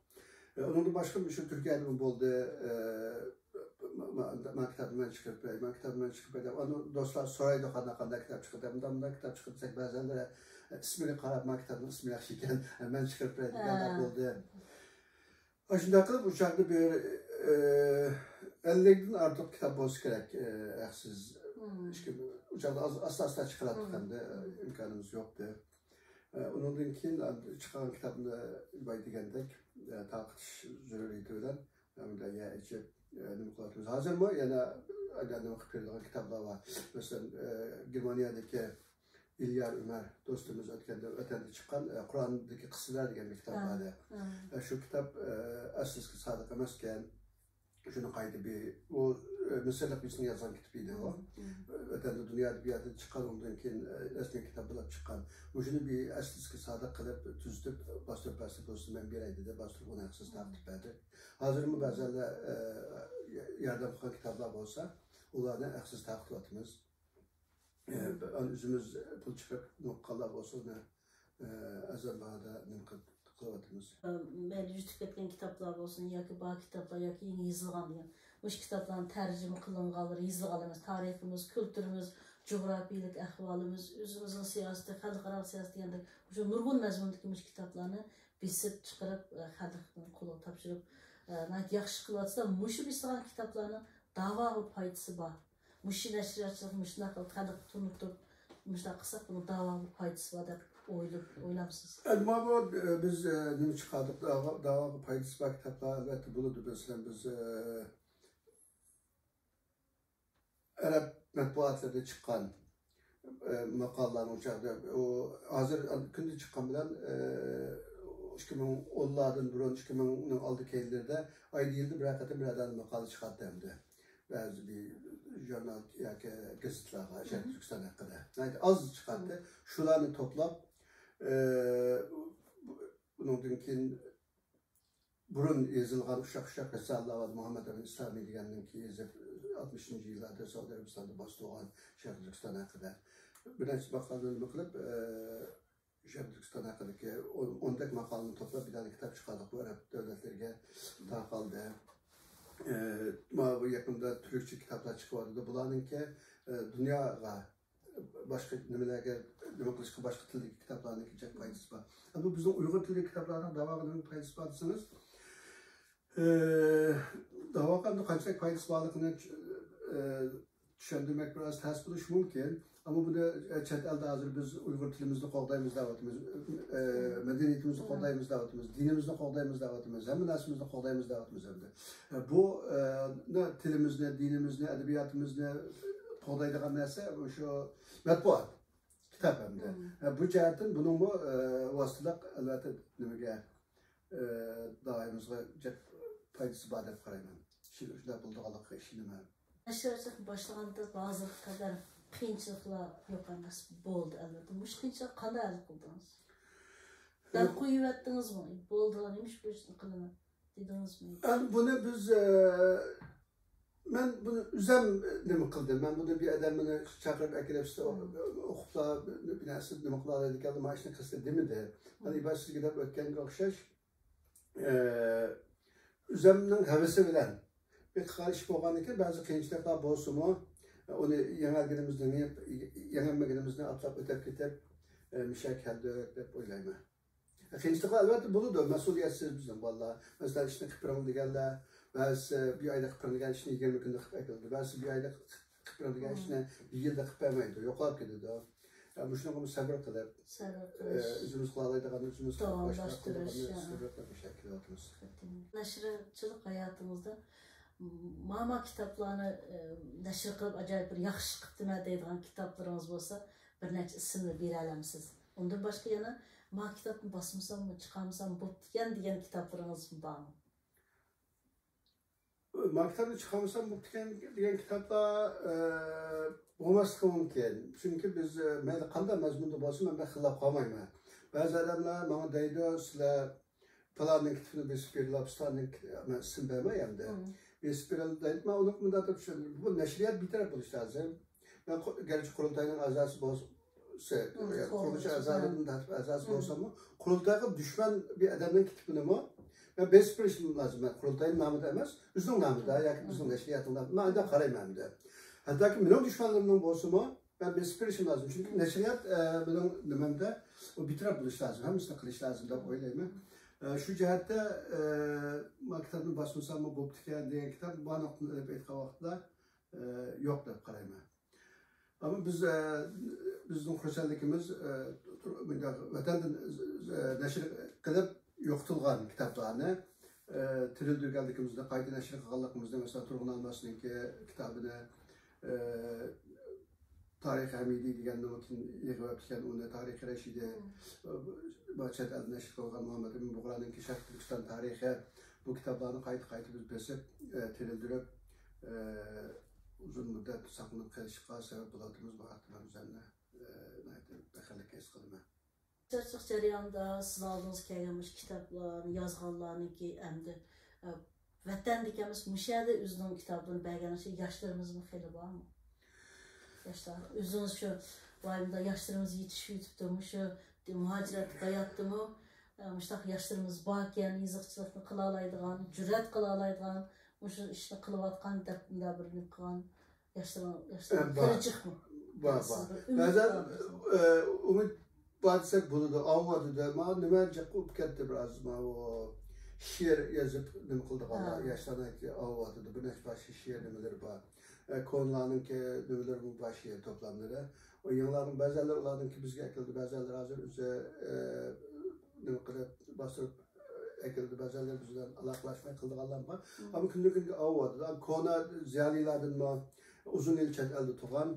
ئە، ئۇنىڭدىن باشقا شۇ تۈركىيەدىمۇ بولدى. ئە، ما، ما، ما كىتابنى مەن چىقىرىپ بېرەي، ما كىتابنى مەن چىقىرىپ بېرەي دەپ، ئانا دوستلار سورايدۇ، قانداق، قانداق كىتاب چىقىرىپ، مۇنداق، مۇنداق كىتاب چىقىرىپ دېسەك، بەزىلەر، ئە، ئىسمىگە قاراپ، ما كىتابنىڭ ئىسمى ياخشى ئىكەن، مەن چىقىرىپ بېرەي دېگەنلەر بولدى. ئاشۇنداق قىلىپ، ئۇ چاغدا بىر، ئە، ئەللىكتىن ئارتۇق كىتاب بولسا كېرەك، ئە، ھەقسىز. ئىككى، ئۇ چاغدا ئاز-، ئاستا-ئاستا چىقىراتتۇق ئەمدى، ئىمكانىمىز يوقتى. ئە، ئۇنىڭدىن كېيىن چىقارغان كىتابنى بايا دېگەندەك، ئە، تارقىتىش زۆرۈرىيىتى بىلەن، ئە، مۇنداق يەر ئېچىپ، ئە، نېمە قىلىۋاتىمىز. ھازىرمۇ يەنە، ئە، نېمە قىلىپ بېرىدىغان كىتابلار بار. مەسىلەن، ئە، گېرمانىيەدىكى ئىليار ئۆمەر دوستىمىز ئۆتكەندە ۋەتەندە چىققان، ئە، قۇرئاندىكى قىسسىلەر دېگەن بىر كىتاب بار ئىدى. ئە، شۇ كىتاب، ئە، ئەسلىسىگە سادىق ئەمەسكەن. شۇنى قايتا بىر، ئۇ، ئە، مىسىرلىق بىرسىنىڭ يازغان كىتابى ئىدى ئۇ. ۋەتەندە دۇنيا ئەدەبىياتىدا چىققان، ئۇنىڭدىن كېيىن، ئە، رەسمىي كىتاب بولۇپ چىققان. مۇشۇنى بىر ئەسلىسىگە سادىق قىلىپ، تۈزىتىپ، باستۇرۇپ بەرسە بولسا مەن بېرەي دېدى. باستۇرۇپ ئۇنى ھەقسىز تارقىتىپ بەردى. ھازىرمۇ بەزىلەر، ئە، ياردەم قىلغان كىتابلار بولسا، ئۇلارنى ھەقسىز تارقىتىۋاتىمىز. ئە، ئۆزىمىز پۇل چىقىرىپ نوقۇللار بولسۇن، ئە، ئەرزان باھادا نېمە قىلىپ، قىلىۋاتىمىز. مەيلى يۈتۈپ كەتكەن كىتابلار بولسۇن ياكى بار كىتابلار ياكى يېڭى يېزىلغان دېگەن. مۇشۇ كىتابلارنىڭ تەرجىمە قىلىنغانلىرى، يېزىلغانلىرى، مەسىلەن، تارىخىمىز، كۈلتۈرىمىز، جۇغراپىيەلىك ئەھۋالىمىز، ئۆزىمىزنىڭ سىياسىتى، خەلقئارا سىياسىتى دېگەندەك مۇشۇ نۇرغۇن مەزمۇندىكى مۇشۇ كىتابلارنى بېسىپ چىقىرىپ، ئە، خەلقنىڭ قولىغا تاپشۇرۇپ، ئە، ناھايىتى ياخشى قىلىۋاتىسىلەر. مۇشۇ بېسىلغان كىتابلارنىڭ داۋاغا پايدىسى بار. مۇشۇ نەشرىياتچىلىق مۇشۇنداق قىلىپ خەلققە تونۇتۇپ، مۇشۇنداق قىلساق بۇنىڭ داۋاغا پايدىسى بار دەپ ئويلىپ، ئويلامسىز؟ ئەمما بۇ، ئە، بىز، ئە، نېمە چىقاردۇق؟ داۋا-، داۋاغا پايدىسى بار كىتابلار ئەلۋەتتە بولىدۇ. مەسىلەن، بىز، ئە، ئەرەب مەتبۇئاتلىرىدا چىققان، ئە، ماقالىلەرنىڭ چاغدا، ئۇ ھازىر كۈندە چىققان بىلەن، ئە، ئىككى مىڭ ئونلاردىن بۇرۇن، ئىككى مىڭنىڭ ئالدى كەينىلىرىدە ئايدا يىلدا بىرەر قېتىم بىرەر دانە ماقالە چىقاتتى ئەمدى. بەزى بىر ژۇرنال ياكى گېزىتلارغا شەرقىي تۈركىستان ھەققىدە. ناھايىتى ئاز چىقاتتى. شۇلارنى توپلاپ، ئە، بۇ-، بۇنىڭدىن كېيىن بۇرۇن يېزىلغان ئۇششاق-ئۇششاق رىسالىلەر بار. مۇھەممەد ئەمىن ئىسلامى دېگەننىڭكى يېزىپ، ئاتمىشىنچى يىللاردا سەئۇدى ئەرەبىستاندا باستۇرغان شەرقىي تۈركىستان ھەققىدە بىر نەچچە ماقالىنى نېمە قىلىپ، ئە، شەرقىي تۈركىستان ھەققىدىكى ئون، ئون دەك ماقالىنى توپلاپ، بىر دانە كىتاب چىقاردۇق. بۇ ئەرەب دۆلەتلىرىگە تارقالدى. ئە، مانا بۇ يېقىندا تۈركچە كىتابلار چىقىۋاتىدۇ. بۇلارنىڭكى، ئە، دۇنياغا باشقا نېمىلەرگە نېمە قىلىشقا، باشقا تىلدىكى كىتابلارنىڭكى جىق پايدىسى بار. ئەمما بىزنىڭ ئۇيغۇر تىلىدىكى كىتابلارنىڭ داۋاغا نېمە پايدىسى بار دېسىڭىز، ئى، داۋاغا ئەمدى قانچىلىك پايدىسى بارلىقىنى چۈ-، ئى، چۈشەندۈرمەك بىراز تەس بولۇشى مۇمكىن. ئەمما بۇنى، ئى، چەت ئەلدە ھازىر بىز ئۇيغۇر تىلىمىزنى قوغدايمىز دەۋاتىمىز، ئى، مەدەنىيىتىمىزنى قوغدايمىز دەۋاتىمىز، دىنىمىزنى قوغدايمىز دەۋاتىمىز، ھەممە نەرسىمىزنى قوغدايمىز دەۋاتىمىز ئەمدى. ئى، بۇ، ئى، نى، تىلىمىزنى، دىنىمىزنى، ئەدەبىياتىمىزنى قوغدايدىغان نەرسە شۇ مەتبۇئات، كىتاب ئەمدى. مم. ئى، بۇ جەھەتتىن بۇنىڭمۇ، ئى، ۋاسىتىلىق ئەلۋەتتە نېمىگە، ئى، دائىمىزغا جىق پايدىسى بار دەپ قارايمەن. شۇ-، شۇنداق بولىدىغانلىقىغا ئىشىنىمەن. نەشرىياتچىلىق باشلىغاندا ھازىرغا قەدەر قىيىنچىلىقلار يوق ئەمەس، بولدى ئەلۋەتتە. مۇشۇ قىيىنچىلىققا قانداق ھەل قىلدىڭىز؟ بەل قويۇۋەتتىڭىزمۇ؟ بولدىغان ئىش بۇ ئىشنى قىلىمەن دېدىڭىزمۇ؟ ئەمدى بۇنى بىز، ئە، مەن بۇنى ئۆزەم نېمە قىلدىم. مەن بۇنى بىر ئادەم مېنى چاقىرىپ ئەكىرىپ، سىز ئوقۇپلا بىر نەرسە نېمە قىلالايدىكەن، مانا ئىشنى قىلسا دېمىدى. مەن ئىبارە سىزگە دەپ ئۆتكەنگە ئوخشاش، ئە، ئۆزەمنىڭ ھەۋىسى بىلەن بىر قىلغان ئىش بولغاندىكىن، بەزى قىيىنچىلىقلار بولسىمۇ، ئۇنى يەڭگىنىمىزنى يېڭىپ، يېڭەلمىگىنىمىزنى ئاتلاپ ئۆتۈپ كېتىپ، ئە، مۇشۇ يەرگە كەلدۇق دەپ ئويلايمەن. قىيىنچىلىقلار ئەلۋەتتە بولىدۇ، مەسئۇلىيەتسىز بىزنىڭ بالىلار. مەسىلەن، ئىشنى قىلىپ بېرىڭ دېگەنلەر، بەزىسى بىر ئايدا قىلىپ بېرىڭ دېگەن ئىشنى يىگىرمە كۈندە قىلىپ بېرىدۇ، بەزىسى بىر ئايدا قىلىپ بېرىڭ دېگەن ئىشنى بىر يىلدا قىلىپ بەرمەيدۇ، يوقاپ كېتىدۇ. ئە، مۇشۇنىڭغىمۇ سەۋر قىلىپ، سەۋر ئە، قىلىش. ئۆزىمىز قىلىۋاتىمىز، ئۆزىمىز داۋاملاشتۇرۇش، باشقىلارغا قىلىدىغاننى ئە. سەۋر قىلىپ ئىشلەپ كېلىۋاتىمىز. نەشرىياتچىلىق ھاياتىڭىزدا ماما كىتابلارنى، ئە، نەشر قىلىپ ئاجايىپ بىر ياخشى قىپتىمەن دەيدىغان كىتابلىرىڭىز بولسا، بىر نەچچە ئىسىمنى بېرەلەمسىز؟ ئۇندىن باشقا يەنە ما كىتابنى باسمىساممۇ، چىقارمىسام بوپتىكەن دېگەن كىتابلىرىڭىزمۇ بارمۇ؟ ما كىتابنى چىقارمىسام بوپتىكەن دېگەن كىتابلار، ئە، بولماسلىقى مۇمكىن. چۈنكى بىز، ئە، مەيلى قانداق مەزمۇندا بولسۇن، مەن بەك خىللاپ قالمايمەن. بەزى ئادەملەر ماڭا دەيدۇ، سىلەر پالاننىڭ كىتابىنى بېسىپ بېرىلا، پۇلاننىڭ كىت-، مەن ئىسىم بەرمەي ئەمدى. مم. بېسىپ بېرىلا دەيدۇ. مەن ئۇنى مۇنداق دەپ چۈشەندۈردۈم. بۇ نەشرىيات بىتەرەپ بولۇشى لازىم. مەن قۇ-، گەرچە قۇرۇلتاينىڭ ئەزاسى بولسا، مم، يا، قۇرۇلتىشى قۇرۇلتىشى ئەزالىرىدىن تارتىپ ئەزاسى مم. بولساممۇ، قۇرۇلتايغا دۈشمەن بىر ئادەمنىڭ كىتابىنىمۇ مەن بېسىپ بېرىشىم لازىم. مەن قۇرۇلتاينىڭ نامىدا ئەمەس، ئۆزىنىڭ نامىدا مم. ياكى بىزنىڭ نەشرىياتنىڭ نامىدا. مەن ئانداق قارايمەن ئەمدى. ھەتتاكى مېنىڭ دۈشمەنلىرىمنىڭ بولسىمۇ، مەن بېسىپ بېرىشىم لازىم. چۈنكى نەشرىيات، ئە، مېنىڭ نېمەمدە، ئۇ بىتەرەپ بولۇشى لازىم. ھەممىسىنى قىلىش لازىم دەپ ئويلايمەن. ئە، شۇ جەھەتتە، ئە، ما كىتابنى باسمىساممۇ بوپتىكەن دېگەن كىتاب بۇ نۇقتىنى ئېلىپ ئېيتقان ۋاقىتتا، ئە، يوق دەپ قارايمەن. ئەمما بىز، ئە، بىزنىڭ خۇرسەنلىكىمىز، ئە، تۇر-، مۇنداق ۋەتەندىن، ئە، نەشر قىلىپ يوقىتىلغان كىتابلارنى، ئە، تىرىلدۈرگەنلىكىمىزنى، قايتا نەشر قىلغانلىقىمىزنى، مەسىلەن، تۇرغۇن ئالماسنىڭكى كىتابىنى، ئە، تارىخ ھەمىدى دېگەننى كېيىن يىغىۋەپتىكەن، ئۇنى تارىخ رەشىدى، مم. ئە، چەت ئەلدە نەشر قىلغان مۇھەممەد ئەمىن بۇغرانىڭكى شەرقىي تۈركىستان تارىخى، بۇ كىتابلارنى قايتا-قايتا بىز بېسىپ، ئە، تىرىلدۈرۈپ، ئە، ئۇزۇن مۇددەت ساقلىنىپ قېلىشقا سەۋەب بولۇۋاتىدۇ. بۇ ھەقتە مەن ئۆزۈمنى، ئە، ناھايىتى بەختلىك ھېس قىلىمەن. نەشرىياتچىلىق جەريانىدا سىز ئالدىڭىزغا كەلگەن مۇشۇ كىتابلارنى يازغانلارنىڭكى ئەمدى، ئە، ۋەتەندىكى ئەمەس، مۇشۇ يەردە ئۆزىنىڭ كىتابلىرىنى بەرگەن شۇ ياشلىرىمىزمۇ خېلى بارمۇ؟ ياشلار، ئۆزىڭىز شۇ، ۋاي، مۇنداق ياشلىرىمىز يېتىشىۋېتىپتۇ، مۇشۇ مۇھاجىرەتلىك ھاياتتىمۇ، ئە، مۇشۇنداق ياشلىرىمىز باركەن، يېزىقچىلىقنى قىلالايدىغان، جۈرئەت قىلالايدىغان، مۇشۇ ئىشنى قىلىۋاتقان دەپ مۇنداق بىر نېمە قىلغان ياشلىرىڭ، ياشلىرىڭ ئە، بار. خېلى جىقمۇ؟ بار، بار. بەزەن ئۈمىد بار دېسەك بولىدۇ. ئاۋۇ دېدى، ماڭا نېمە جىق بولۇپ كەتتى بىر ئاز. ماۋۇ شېئىر يېزىپ نېمە قىلىدىغانلار، ياشلارنىڭكى ئاۋۇ دېدى، بىر نەچچە پارچە شېئىر نېمىلىرى بار. ئە، كونىلارنىڭكى نېمىلىرىمۇ بار، شېئىر توپلاملىرى. ئۇ يېڭىلارنىڭ بەزەنلىرى ئۇلارنىڭكى بىزگە ئەكىلدى، بەزەنلىرى ھازىر ئۆزى، ئە، نېمە قىلىپ، باستۇرۇپ، ئە، ئەكىلدى، بەزەنلىرى بىز بىلەن ئالاقىلەشمەي قىلىدىغانلار بار. ئەمما كۈندىن كۈنگە ئاۋۇ دېدى. كونا زىيالىيلاردىنمۇ ئۇزۇن يىل چەت ئەلدە تۇرغان،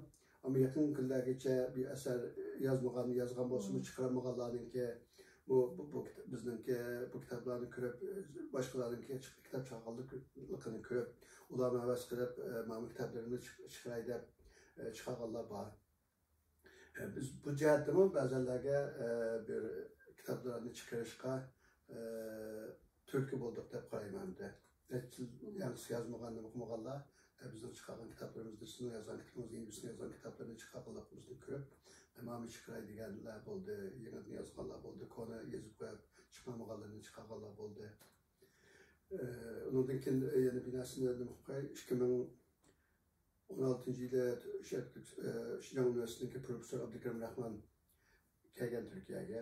ئەمما يېقىنقى كۈنلەرگىچە بىر ئەسەر يازمىغان، يازغان بولسىمۇ چىقىرالمىغانلارنىڭكى بۇ، بۇ، بۇ كىت-، بىزنىڭكى بۇ كىتابلارنى كۆرۈپ، باشقىلارنىڭكى چىق-، كىتاب چىقارغانلىقىنى كۆرۈپ، ئۇلارمۇ ھەۋەس قىلىپ، ئە، مانا كىتابلىرىمنى چىق-، چىقىراي دەپ، ئە، چىقارغانلار بار. ئە، بىز بۇ جەھەتتىمۇ بەزەنلەرگە، ئە، بىر كىتابلارنى چىقىرىشقا، ئە، تۈرتكە بولدۇق دەپ قارايمەن ئەمدى. نەچچە يىل ياڭزىسى يازمىغان، نېمە قىلمىغانلار، ئە، بىزنىڭ چىقارغان كىتابلىرىمىزدا، سىزنىڭ يازغان كىتابىڭىز، يەنە بىرسىنىڭ يازغان كىتابلىرىنى چىقارغانلىقىمىزنى كۆرۈپ، ئە، مانا چىقىراي دېگەنلەر بولدى، يېڭىدىن يازغانلار بولدى، كونا يېزىپ قويۇپ چىقارمىغانلىرىنى چىقارغانلار بولدى. ئە، ئۇنىڭدىن كېيىن، ئە، يەنە بىر نەرسىنى نېمە قىلىپ قوياي، ئىككى مىڭ ئون ئالتىنچى يىلى شى-، ئە، شىنجاڭ ئۇنىۋېرسىتېتىنىڭكى پروفېسسور ئابدۇكېرىم راخمان كەلگەن تۈركىيەگە.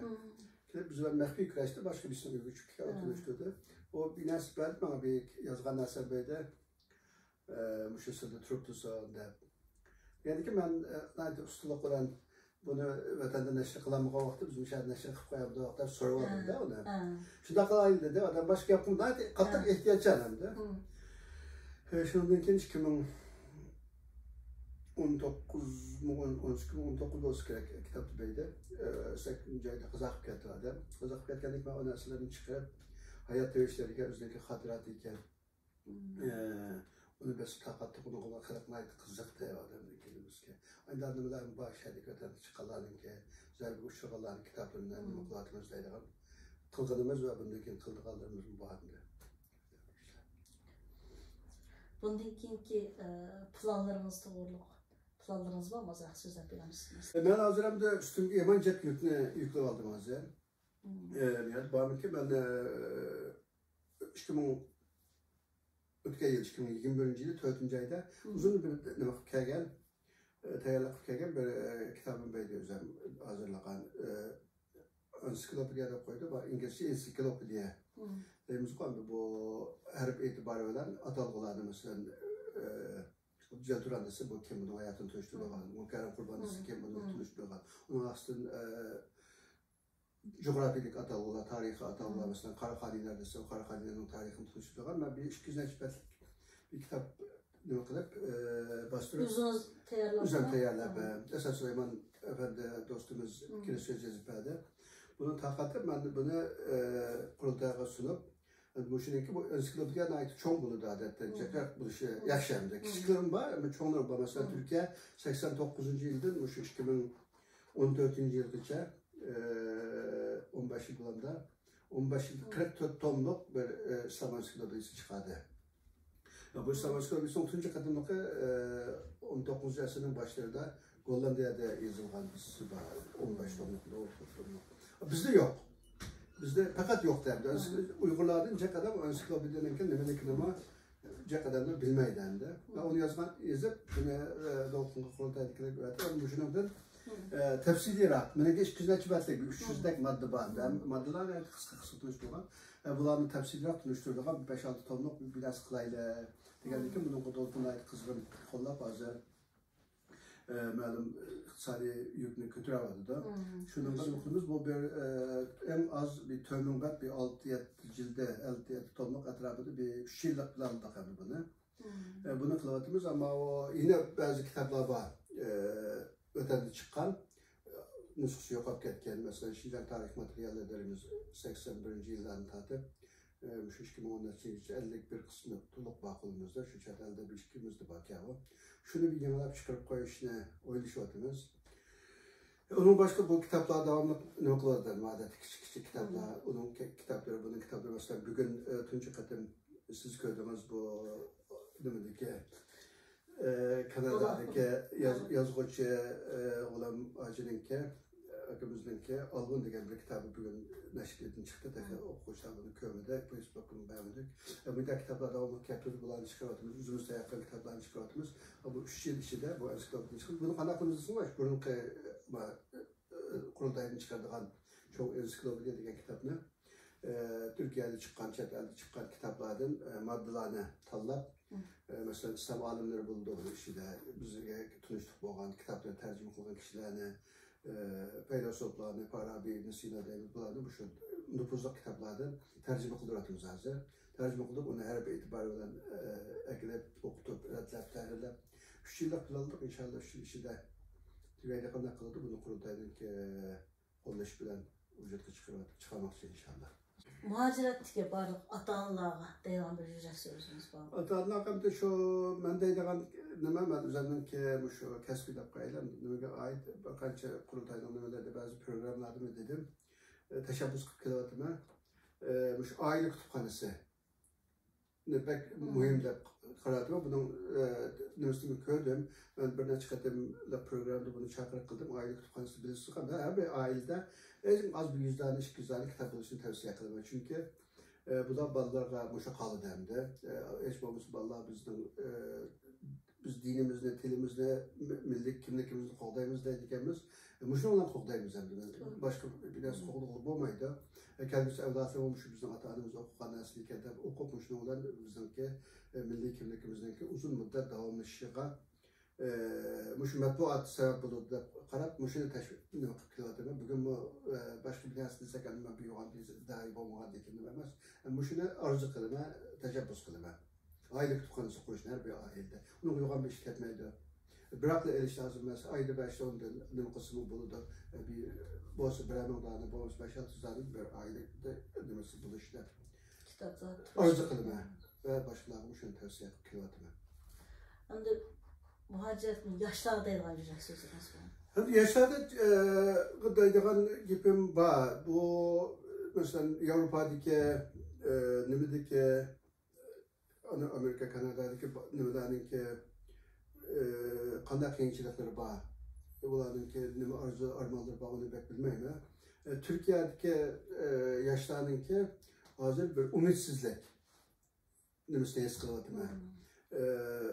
كېلىپ بىز بىلەن مەخپىي كۆرۈشتى، باشقا بىرسىنىڭ ئۆيىگە چۈشۈپ كەلگەن، ئولتۇرۇشتۇردى. ئۇ بىر نەرسە بەردى ماڭا، بىر يازغان نەرسەم بەردى. ئە، مۇشۇ سىردە تۇرۇپتۇسەن دەپ. يەنىكى مەن، ئە، ناھايىتى ئۇستىلىق بىلەن بۇنى ۋەتەندە نەشر قىلالمىغان ۋاقىتتا بىز مۇشۇ يەردە نەشر قىلىپ قويامدۇق دەپ سورىۋالدىم-دە ئۇنى. شۇنداق قىلايلى دېدى، ئادەم باشقا گەپ قىلمىدى، ناھايىتى قاتتىق ئېھتىياتچان ئەمدى. ئە، شۇنىڭدىن كېيىن ئىككى مىڭ ئون توققۇزمۇ، ئون، ئون ئىككى مىڭ ئون توققۇز بولسا كېرەك، كىتابتا بەردى. ئە، سەككىزىنچى ئايدا قازا قىلىپ كەتتى ئادەم. قازا قىلىپ كەتكەندىن كېيىن مەن ئۇ نەرسىلەرنى چىقىرىپ، ھايات دېۋىشلىرىگە ئۆزىنىڭكى خاتىراتى ئىكەن. ئە، ئۇنى بېسىپ تارقاتتۇق، ئۇنىڭغا خەلق ناھايىتى قىزىقتى ئادەمنىڭ كېلىمىزگە. ئانداق نېمىلەرمۇ بار، شەھەردىكى ۋەتەندە چىققانلارنىڭكى، زەربىگە ئۇچرىغانلارنىڭ كىتابلىرىنى نېمە قىلىۋاتىمىز دەيدىغان قىلغىنىمىز ۋە بۇندىن كېيىن قىلىدىغانلىرىمىزمۇ بار ئەمدى. بۇندىن كېيىنكى، ئە، پىلانلىرىڭىز توغرۇلۇق، پىلانلىرىڭىز بارمۇ؟ ئازراق سۆزلەپ بېرەمسىز؟ مەن ھازىر ئەمدى ئۈستۈمگە يامان جىق يۈكنى يۈكلەپ ئالدىم ھازىر. ئە، نىھايەت بارمىكىن؟ مەن، ئە، ئىككى مىڭ، ئۆتكەن يىل، ئىككى مىڭ يىگىرمە بىرىنچى يىلى تۆتىنچى ئايدا ئۇزۇن بىر نېمە قىلىپ كەلگەن، ئە، تەييارلىق قىلىپ كەلگەن بىر، ئە، كىتابىم بەردى، ئۆزۈم ھازىرلىغان، ئە، ئېنسىكلوپېدىيە دەپ قويدى، بار، ئىنگلىزچە ئېنسىكلوپېدىيە دەيمىزغۇ، ئەمدى بۇ ھەرپ ئېتىبارى بىلەن ئاتالغۇلارنى، مەسىلەن، ئە، جەل تۇران دېسە، بۇ كىم، بۇنىڭ ھاياتىنى تونۇشتۇرىدىغان، مۇنكەرەم قۇربان دېسە، كىم، بۇنى تونۇشتۇرىدىغان. ئۇنىڭ ئاستىدىن، ئە، جۇغراپىيىلىك ئاتالغۇلار، تارىخىي ئاتالغۇلار، مەسىلەن، قاراخانىيلار دېسە، قاراخانىيلارنىڭ تارىخىنى تونۇشتۇرىدىغان مەن بىر ئىككى يۈز نەچچە بەتلىك بىر كىتاب نېمە قىلىپ، ئە، باستۇرۇپ، ئۆزىڭىز تەييارلاپ، ئۆزۈم تەييارلاپ، ئە، ئەسەت سۇلايمان ئەپەندى دوستىمىز كىرىپ سۆز يېزىپ بەردى. بۇنى تارقىتىپ، مەن بۇنى، ئە، قۇرۇلتايغا سۇنۇپ، مۇشۇنىڭكى بۇ ئېنسىكلوپېدىيە ناھايىتى چوڭ بولىدۇ ئادەتتە. جىقراق بولۇشى ياخشى ئەمدى. كىچىكلىرىمۇ بار، ئەمما چوڭلىرى بار. مەسىلەن، تۈركىيە سەكسەن توققۇزىنچى يىلدىن مۇشۇ ئىككى مىڭ ئون تۆتىنچى يىلغىچە، ئە، ئون بەش يىل بولامدا، ئون بەش يىل، قىرىق تۆت توملۇق بىر، ئە، ئىسلام ئېنسىكلوپېدىيىسى چىقاردى. بۇ ئىسلام ئېنسىكلوپېدىيىسىنىڭ تۇنجى قېتىملىقى، ئە، ئون توققۇزىنچى ئەسىرنىڭ باشلىرىدا گوللاندىيەدە يېزىلغان بىرسى بار، ئون بەش توملۇق، ئون توققۇز توملۇق. بىزدە يوق. بىزدە پەقەت يوق دەمدى. ئۇيغۇرلاردىن جىق ئادەم ئېنسىكلوپېدىيەنىڭكى نېمىلىكىنىمۇ جىق ئادەملەر بىلمەيدۇ ئەمدى. مەن ئۇنى يازغان، يېزىپ، بۇنى، ئە، دولقۇنغا قۇرۇلتايدىكىلەرگە ئەۋەتىپ، مۇشۇنىڭدىن، ئە، تەپسىلىيراق. مېنىڭكى ئىككى يۈز نەچچە بەتلىك، ئۈچ يۈزدەك ماددا بار. ماددىلار ناھايىتى قىسقا، قىسقا تونۇشتۇرغان. ئە، بۇلارنى تەپسىلىيراق تونۇشتۇرىدىغان بىر بەش-ئالتە توملۇق بىر نەرسە قىلايلى دېگەندىن كېيىن، بۇنىڭغا دولقۇن ناھايىتى قىزغىن قوللاپ، ھازىر ئە، مەلۇم ئىقتىسادىي يۈكنى كۆتۈرۈۋاتىدۇ. شۇنىڭغا نېمە قىلىمىز؟ بۇ بىر، ئە، ئەڭ ئاز بىر تۆت مىڭ بەت، بىر ئالتە يەتتە جىلدە، ئالتە يەتتە توملۇق ئەتراپىدا بىر ئۈچ يىللىق پىلانلىق ئەمدى بۇنى. ئە، بۇنى قىلىۋاتىمىز، ئەمما ئۇ يەنە بەزى كىتابلار بار، ئە، ۋەتەندە چىققان، ئە، نۇسخىسى يوقاپ كەتكەن، مەسىلەن، شىنجاڭ تارىخ ماتېرىياللىرى دېرىمىز سەكسەن بىرىنچى يىللاردىن تارتىپ، ئە، مۇشۇ ئىككى مىڭ ئون نەچچىنچى يىلغىچە ئەللىك بىر قىسمى تولۇق بار قولىمىزدا، شۇ چەت ئەلدە بىر ئىككىمىزدە باركەن ئۇ. شۇنى بىر يېڭىلاپ چىقىرىپ قويۇشنى ئويلىشىۋاتىمىز. ئۇنىڭ باشقا بۇ كىتابلار داۋاملىق نېمە قىلىۋاتىدۇ، ئادەتتە كىچىك كىچىك كىتابلار، ئۇنىڭ كى-، كىتابلىرى، بۇنىڭ كىتابلىرى، مەسىلەن، بۈگۈن، ئە، تۇنجى قېتىم سىز كۆردىڭىز بۇ نېمىدىكى، ئە، كانادادىكى ياز-، يازغۇچى، ئە، غۇلام ھاجىنىڭكى، ئە، ئاكىمىزنىڭكى ئالۋۇن دېگەن بىر كىتابى بۈگۈن نەشرىياتتىن چىقتى. تېخى ئوقۇغۇچىلار بۇنى كۆرمىدى، فېيسبۇكتىمۇ بەرمىدۇك. ئە، بۇنداق كىتابلار داۋاملىق كەلتۈرۈپ، بۇلارنى چىقىرىۋاتىمىز. ئۆزىمىز تەييار قىلغان كىتابلارنى چىقىرىۋاتىمىز. بۇ ئۈچ يىل ئىچىدە بۇ ئەنسىكلوپېدىيە چىقىپ، بۇنى قانداق قىلىمىز دېسىڭىز، بۇرۇنقى، ئە، قۇرۇلتايدىن چىقارىدىغان چوڭ ئېنسىكلوپېدىيە دېگەن كىتابنى، ئە، تۈركىيەدە چىققان، چەت ئەلدە چىققان كىتابلاردىن، ئە، ماددىلارنى تاللاپ، ئە، مەسىلەن، ئىسلام ئالىملىرى بولىدۇ، ئۇنىڭ ئىچىدە بىزگە تونۇشلۇق بولغان كىتابلارنى تەرجىمە قىلغان كىشىلەرنى، ئە، پەيلاسوپلارنى، پارابى، ئىبن سىنا دەيمىز، بۇلارنى مۇشۇ نوپۇزلۇق كىتابلاردىن تەرجىمە قىلدۇرۇۋاتىمىز ھازىر. تەرجىمە قىلدۇق، ئۇنى ھەرپ ئېتىبارى بىلەن، ئە، ئەكېلىپ، ئوقۇتۇپ، رەتلەپ، تەھرىرلەپ، ئۈچ يىللىق پىلانلىدۇق. ئىنشاللا، ئۈچ يىل ئىچىدە تۈگەيدۇ. قانداق قىلىدۇ؟ بۇنى قۇرۇلتاينىڭكى قوللىشى بىلەن ۋۇجۇدقا چىقىرىۋاتىپ، چىقارماقچى، ئىنشاللا. مۇھاجىرەتتىكى بارلىق ئاتا-ئانىلارغا دەيدىغان بىر يۈرەك سۆزىڭىز بارمۇ؟ ئاتا-ئانىلارغا ئەمدى شۇ مەن دەيدىغان نېمە، مەن ئۆزۈمنىڭكى مۇشۇ كەسپىي دەپ قويايلى، نېمىگە ئائىت بىر قانچە قۇرۇلتاينىڭ نېمىلەردە بەزى پروگراممىلاردىمۇ دېدىم، ئە، تەشەببۇس قىلىپ كېلىۋاتىمەن. ئە، مۇشۇ ئائىلە كۇتۇپخانىسى. بەك مۇھىم دەپ قارايتتىم. بۇنىڭ، ئە، نېمىسىنى كۆردۈم. مەن بىر نەچچە قېتىملىق پروگراممىدا بۇنى چاقىرىق قىلدىم. ئائىلە كۇتۇپخانىسى بىلىسىز، ھەر بىر ئائىلىدە ئەڭ ئاز بىر يۈز دانە، ئىككى يۈز دانە كىتاب بولۇشىنى تەۋسىيە قىلىمەن. چۈنكى، ئە، بۇلار بالىلارغا مۇشۇ قالىدۇ ئەمدى. ئە، ھېچ بولمىسا بالىلار بىزنىڭ، ئە، بىز دىنىمىزنى، تىلىمىزنى، مىللىي كىملىكىمىزنى قوغدايمىز دەيدىكەنمىز. مۇشۇنىڭ بىلەن قوغدايمىز ئەمدى. باشقا بىر نەرسە قوغدىغىلى بولمايدۇ. كەلگۈسى ئەۋلادلىرىمۇ مۇشۇ بىزنىڭ ئاتا-ئانىمىز ئوقۇغان نەرسىلىكەن دەپ ئوقۇپ، مۇشۇنىڭ بىلەن بىزنىڭكى، ئە، مىللىي كىملىكىمىزنىڭكى ئۇزۇن مۇددەت داۋاملىشىشىغا، ئە، مۇشۇ مەتبۇئات سەۋەب بولىدۇ دەپ قاراپ، مۇشۇنى تەشۋىق، نېمە قىلىپ كېلىۋاتىمەن. بۇگۈنمۇ، ئە، باشقا بىر نەرسە دېسەك، ئەمدى مەن بۇ يوغان بىر دائىي بولمىغاندىكىن نېمە ئەمەس. ئە، مۇشۇنى ئارزۇ قىلىمەن، تەشەببۇس قىلىمەن. ئائىلە كۇتۇپخانىسى قۇرۇش ھەر بىر ئائىلىدە. ئۇنىڭغا يوغان بىر ئىش كەتمەيدۇ. بىراقلا ئېلىش لازىم ئەمەس. ئايدا بەش ئون نېمە قىلسىمۇ بولىدۇ. بىر، بولسا بىرەر مىڭ دانە، بولمىسا بەش ئالتە يۈز دانە بىر ئائىلىدە نېمىسى بولۇشىدا كىتابلار ئارزۇ قىلىمەن ۋە باشقىلارغا شۇنى تەۋسىيە قىلىپ كېلىۋاتىمەن. ئەمدى مۇھاجىرەتنى ياشلارغا دەيدىغان يۈرەك سۆزىڭىز بار؟ ھەم ياشلارغا، ئە، دەيدىغان گېپىم بار. بۇ، مەسىلەن، ياۋروپادىكى، ئە، نېمىدىكى، ئانا-، ئامېرىكا، كانادادىكى با-، نېمىلەرنىڭكى، ئى، قانداق قىيىنچىلىقلىرى بار، ئۇلارنىڭكى نېمە ئارزۇ ئارمانلىرى بار، ئۇنى بەك بىلمەيمەن. ئى، تۈركىيەدىكى، ئى، ياشلارنىڭكى ھازىر بىر ئۈمىدسىزلىك نېمىسىنى ھېس قىلىۋاتىمەن. ئى،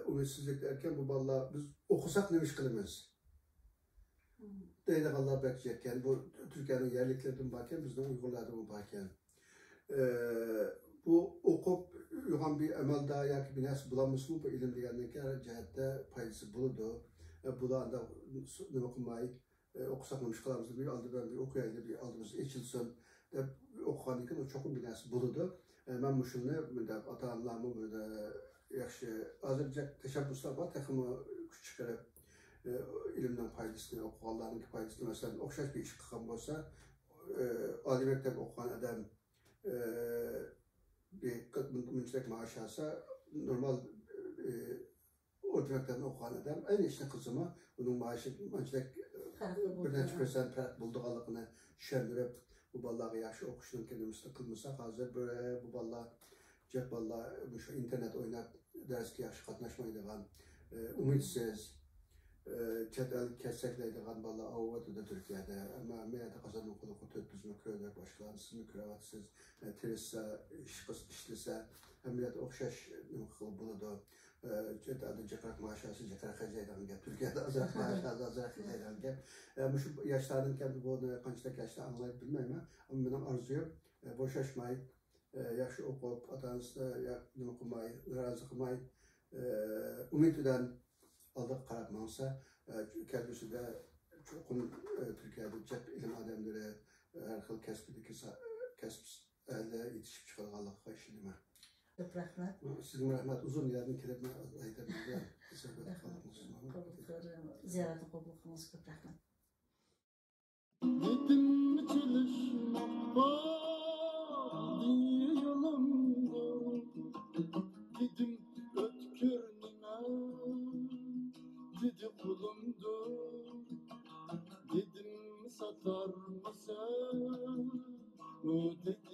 ئۈمىدسىزلىك دەركەن، بۇ بالىلار، بىز ئوقۇساق نېمە ئىش قىلىمىز؟ دەيدىغانلار بەك جىقكەن. بۇ تۈركىيەنىڭ يەرلىكلىرىدىمۇ باركەن، بىزنىڭ ئۇيغۇرلاردىمۇ باركەن. ئە، بۇ ئوقۇپ يوغان بىر ئەمەلدار ياكى بىر نەرسە بولالمىسىمۇ، بۇ ئىلىم دېگەننىڭكى ھەر جەھەتتە پايدىسى بولىدۇ. ئە، بۇلار ئانداق نېمە قىلماي، ئە، ئوقۇساق نېمە ئىش قىلامىز دەپ، ئالدى بىلەن بىر ئوقۇيايلى، بىر ئالدىمىز ئېچىلسۇن دەپ ئوقۇغاندىن كېيىن ئۇ چوقۇم بىر نەرسە بولىدۇ. ئە، مەن مۇشۇنى مۇنداق ئاتا-ئانىلارمۇ بۇنى ياخشى، ھازىر جەك تەشەببۇسلار بار، تېخىمۇ كۈچ چىقىرىپ، ئە، ئىلىمنىڭ پايدىسىنى، ئوقۇغانلارنىڭكى پايدىسىنى، مەسىلەن، ئوخشاش بىر ئىش قىلغان بولسا، ئە، ئالىي مەكتەپ ئوقۇغان ئادەم، ئە، بىر قىز مۇنچىلىك مائاش ئالسا، نورمال، ئە، ئوتتۇرا مەكتەپنى ئوقۇغان ئادەم ئەينى ئىشنى قىلسىمۇ، ئۇنىڭ مائاشى مۇنچىلىك، ئە، بىر نەچچە پىرسەنت پەرق بولىدىغانلىقىنى چۈشەندۈرۈپ، بۇ بالىلارغا ياخشى ئوقۇشنىڭكى نېمىسىنى قىلمىساق، ھازىر بىر، بۇ بالىلار، جىق بالىلار مۇشۇ ئىنتېرنېت ئويناپ، دەرسكە ياخشى قاتناشمايدىغان، ئە، ئۈمىدسىز، ئە، چەت ئەلگە كەتسەك دەيدىغان بالىلار ئاۋۇ تۈركىيەدە. ئەمما ھەممە يەردە قازاننىڭ قۇلىقى تۆت، بىزمۇ كۆردۇق، باشقىلارنى سىزمۇ كۆرۈۋاتىسىز. ئە، تىرىشسا، ئىش قىلسا، ئىشلىسە، ھەممە يەردە ئوخشاش نېمە قىلغىلى بولىدۇ. ئە، چەت ئەلدە جىقراق مائاش ئالسا، جىقراق خەجلەيدىغان گەپ. تۈركىيەدە ئازراق مائاش ئالسا، ئازراق خەجلەيدىغان گەپ. ئە، مۇشۇ ياشلارنىڭ كەمدە بۇنى قانچىلىك ياشلار ئاڭلايدۇ بىلمەيمەن. ئەمما مېنىڭ ئارزۇيۇم، ئە، بوشاشماي، ئە، ياخشى ئوقۇپ، ئاتا-ئانىسىنى يا-، نېمە قىلماي، نارازى قىلماي، ئە، ئۈمىد بىلەن ئالدىغا قاراپ ماڭسا، ئە، كەلگۈسىدە چوقۇم، ئە، تۈركىيەدە جىق ئىلىم ئادەملىرى، ئە، ھەر خىل كەسىپتىكى سا-، كەسىپ ئەھلى يېتىشىپ چىقىدىغانلىقىغا ئىشىنىمەن. كۆپ رەھمەت. سىزگىمۇ رەھمەت. ئۇزۇن يەردىن كېلىپ مەن ئايدىم. قوبۇل قىل-، زىيارەتنى قوبۇل قىلىڭىز. كۆپ رەھمەت. دېدىم چېلىشماققا دېيىلىمدۇ، دېدىم ئۆتكۈر نېمە، دېدى قۇلۇمدۇ، دېدىم ساتارمىسەن، ئۇ دېدى.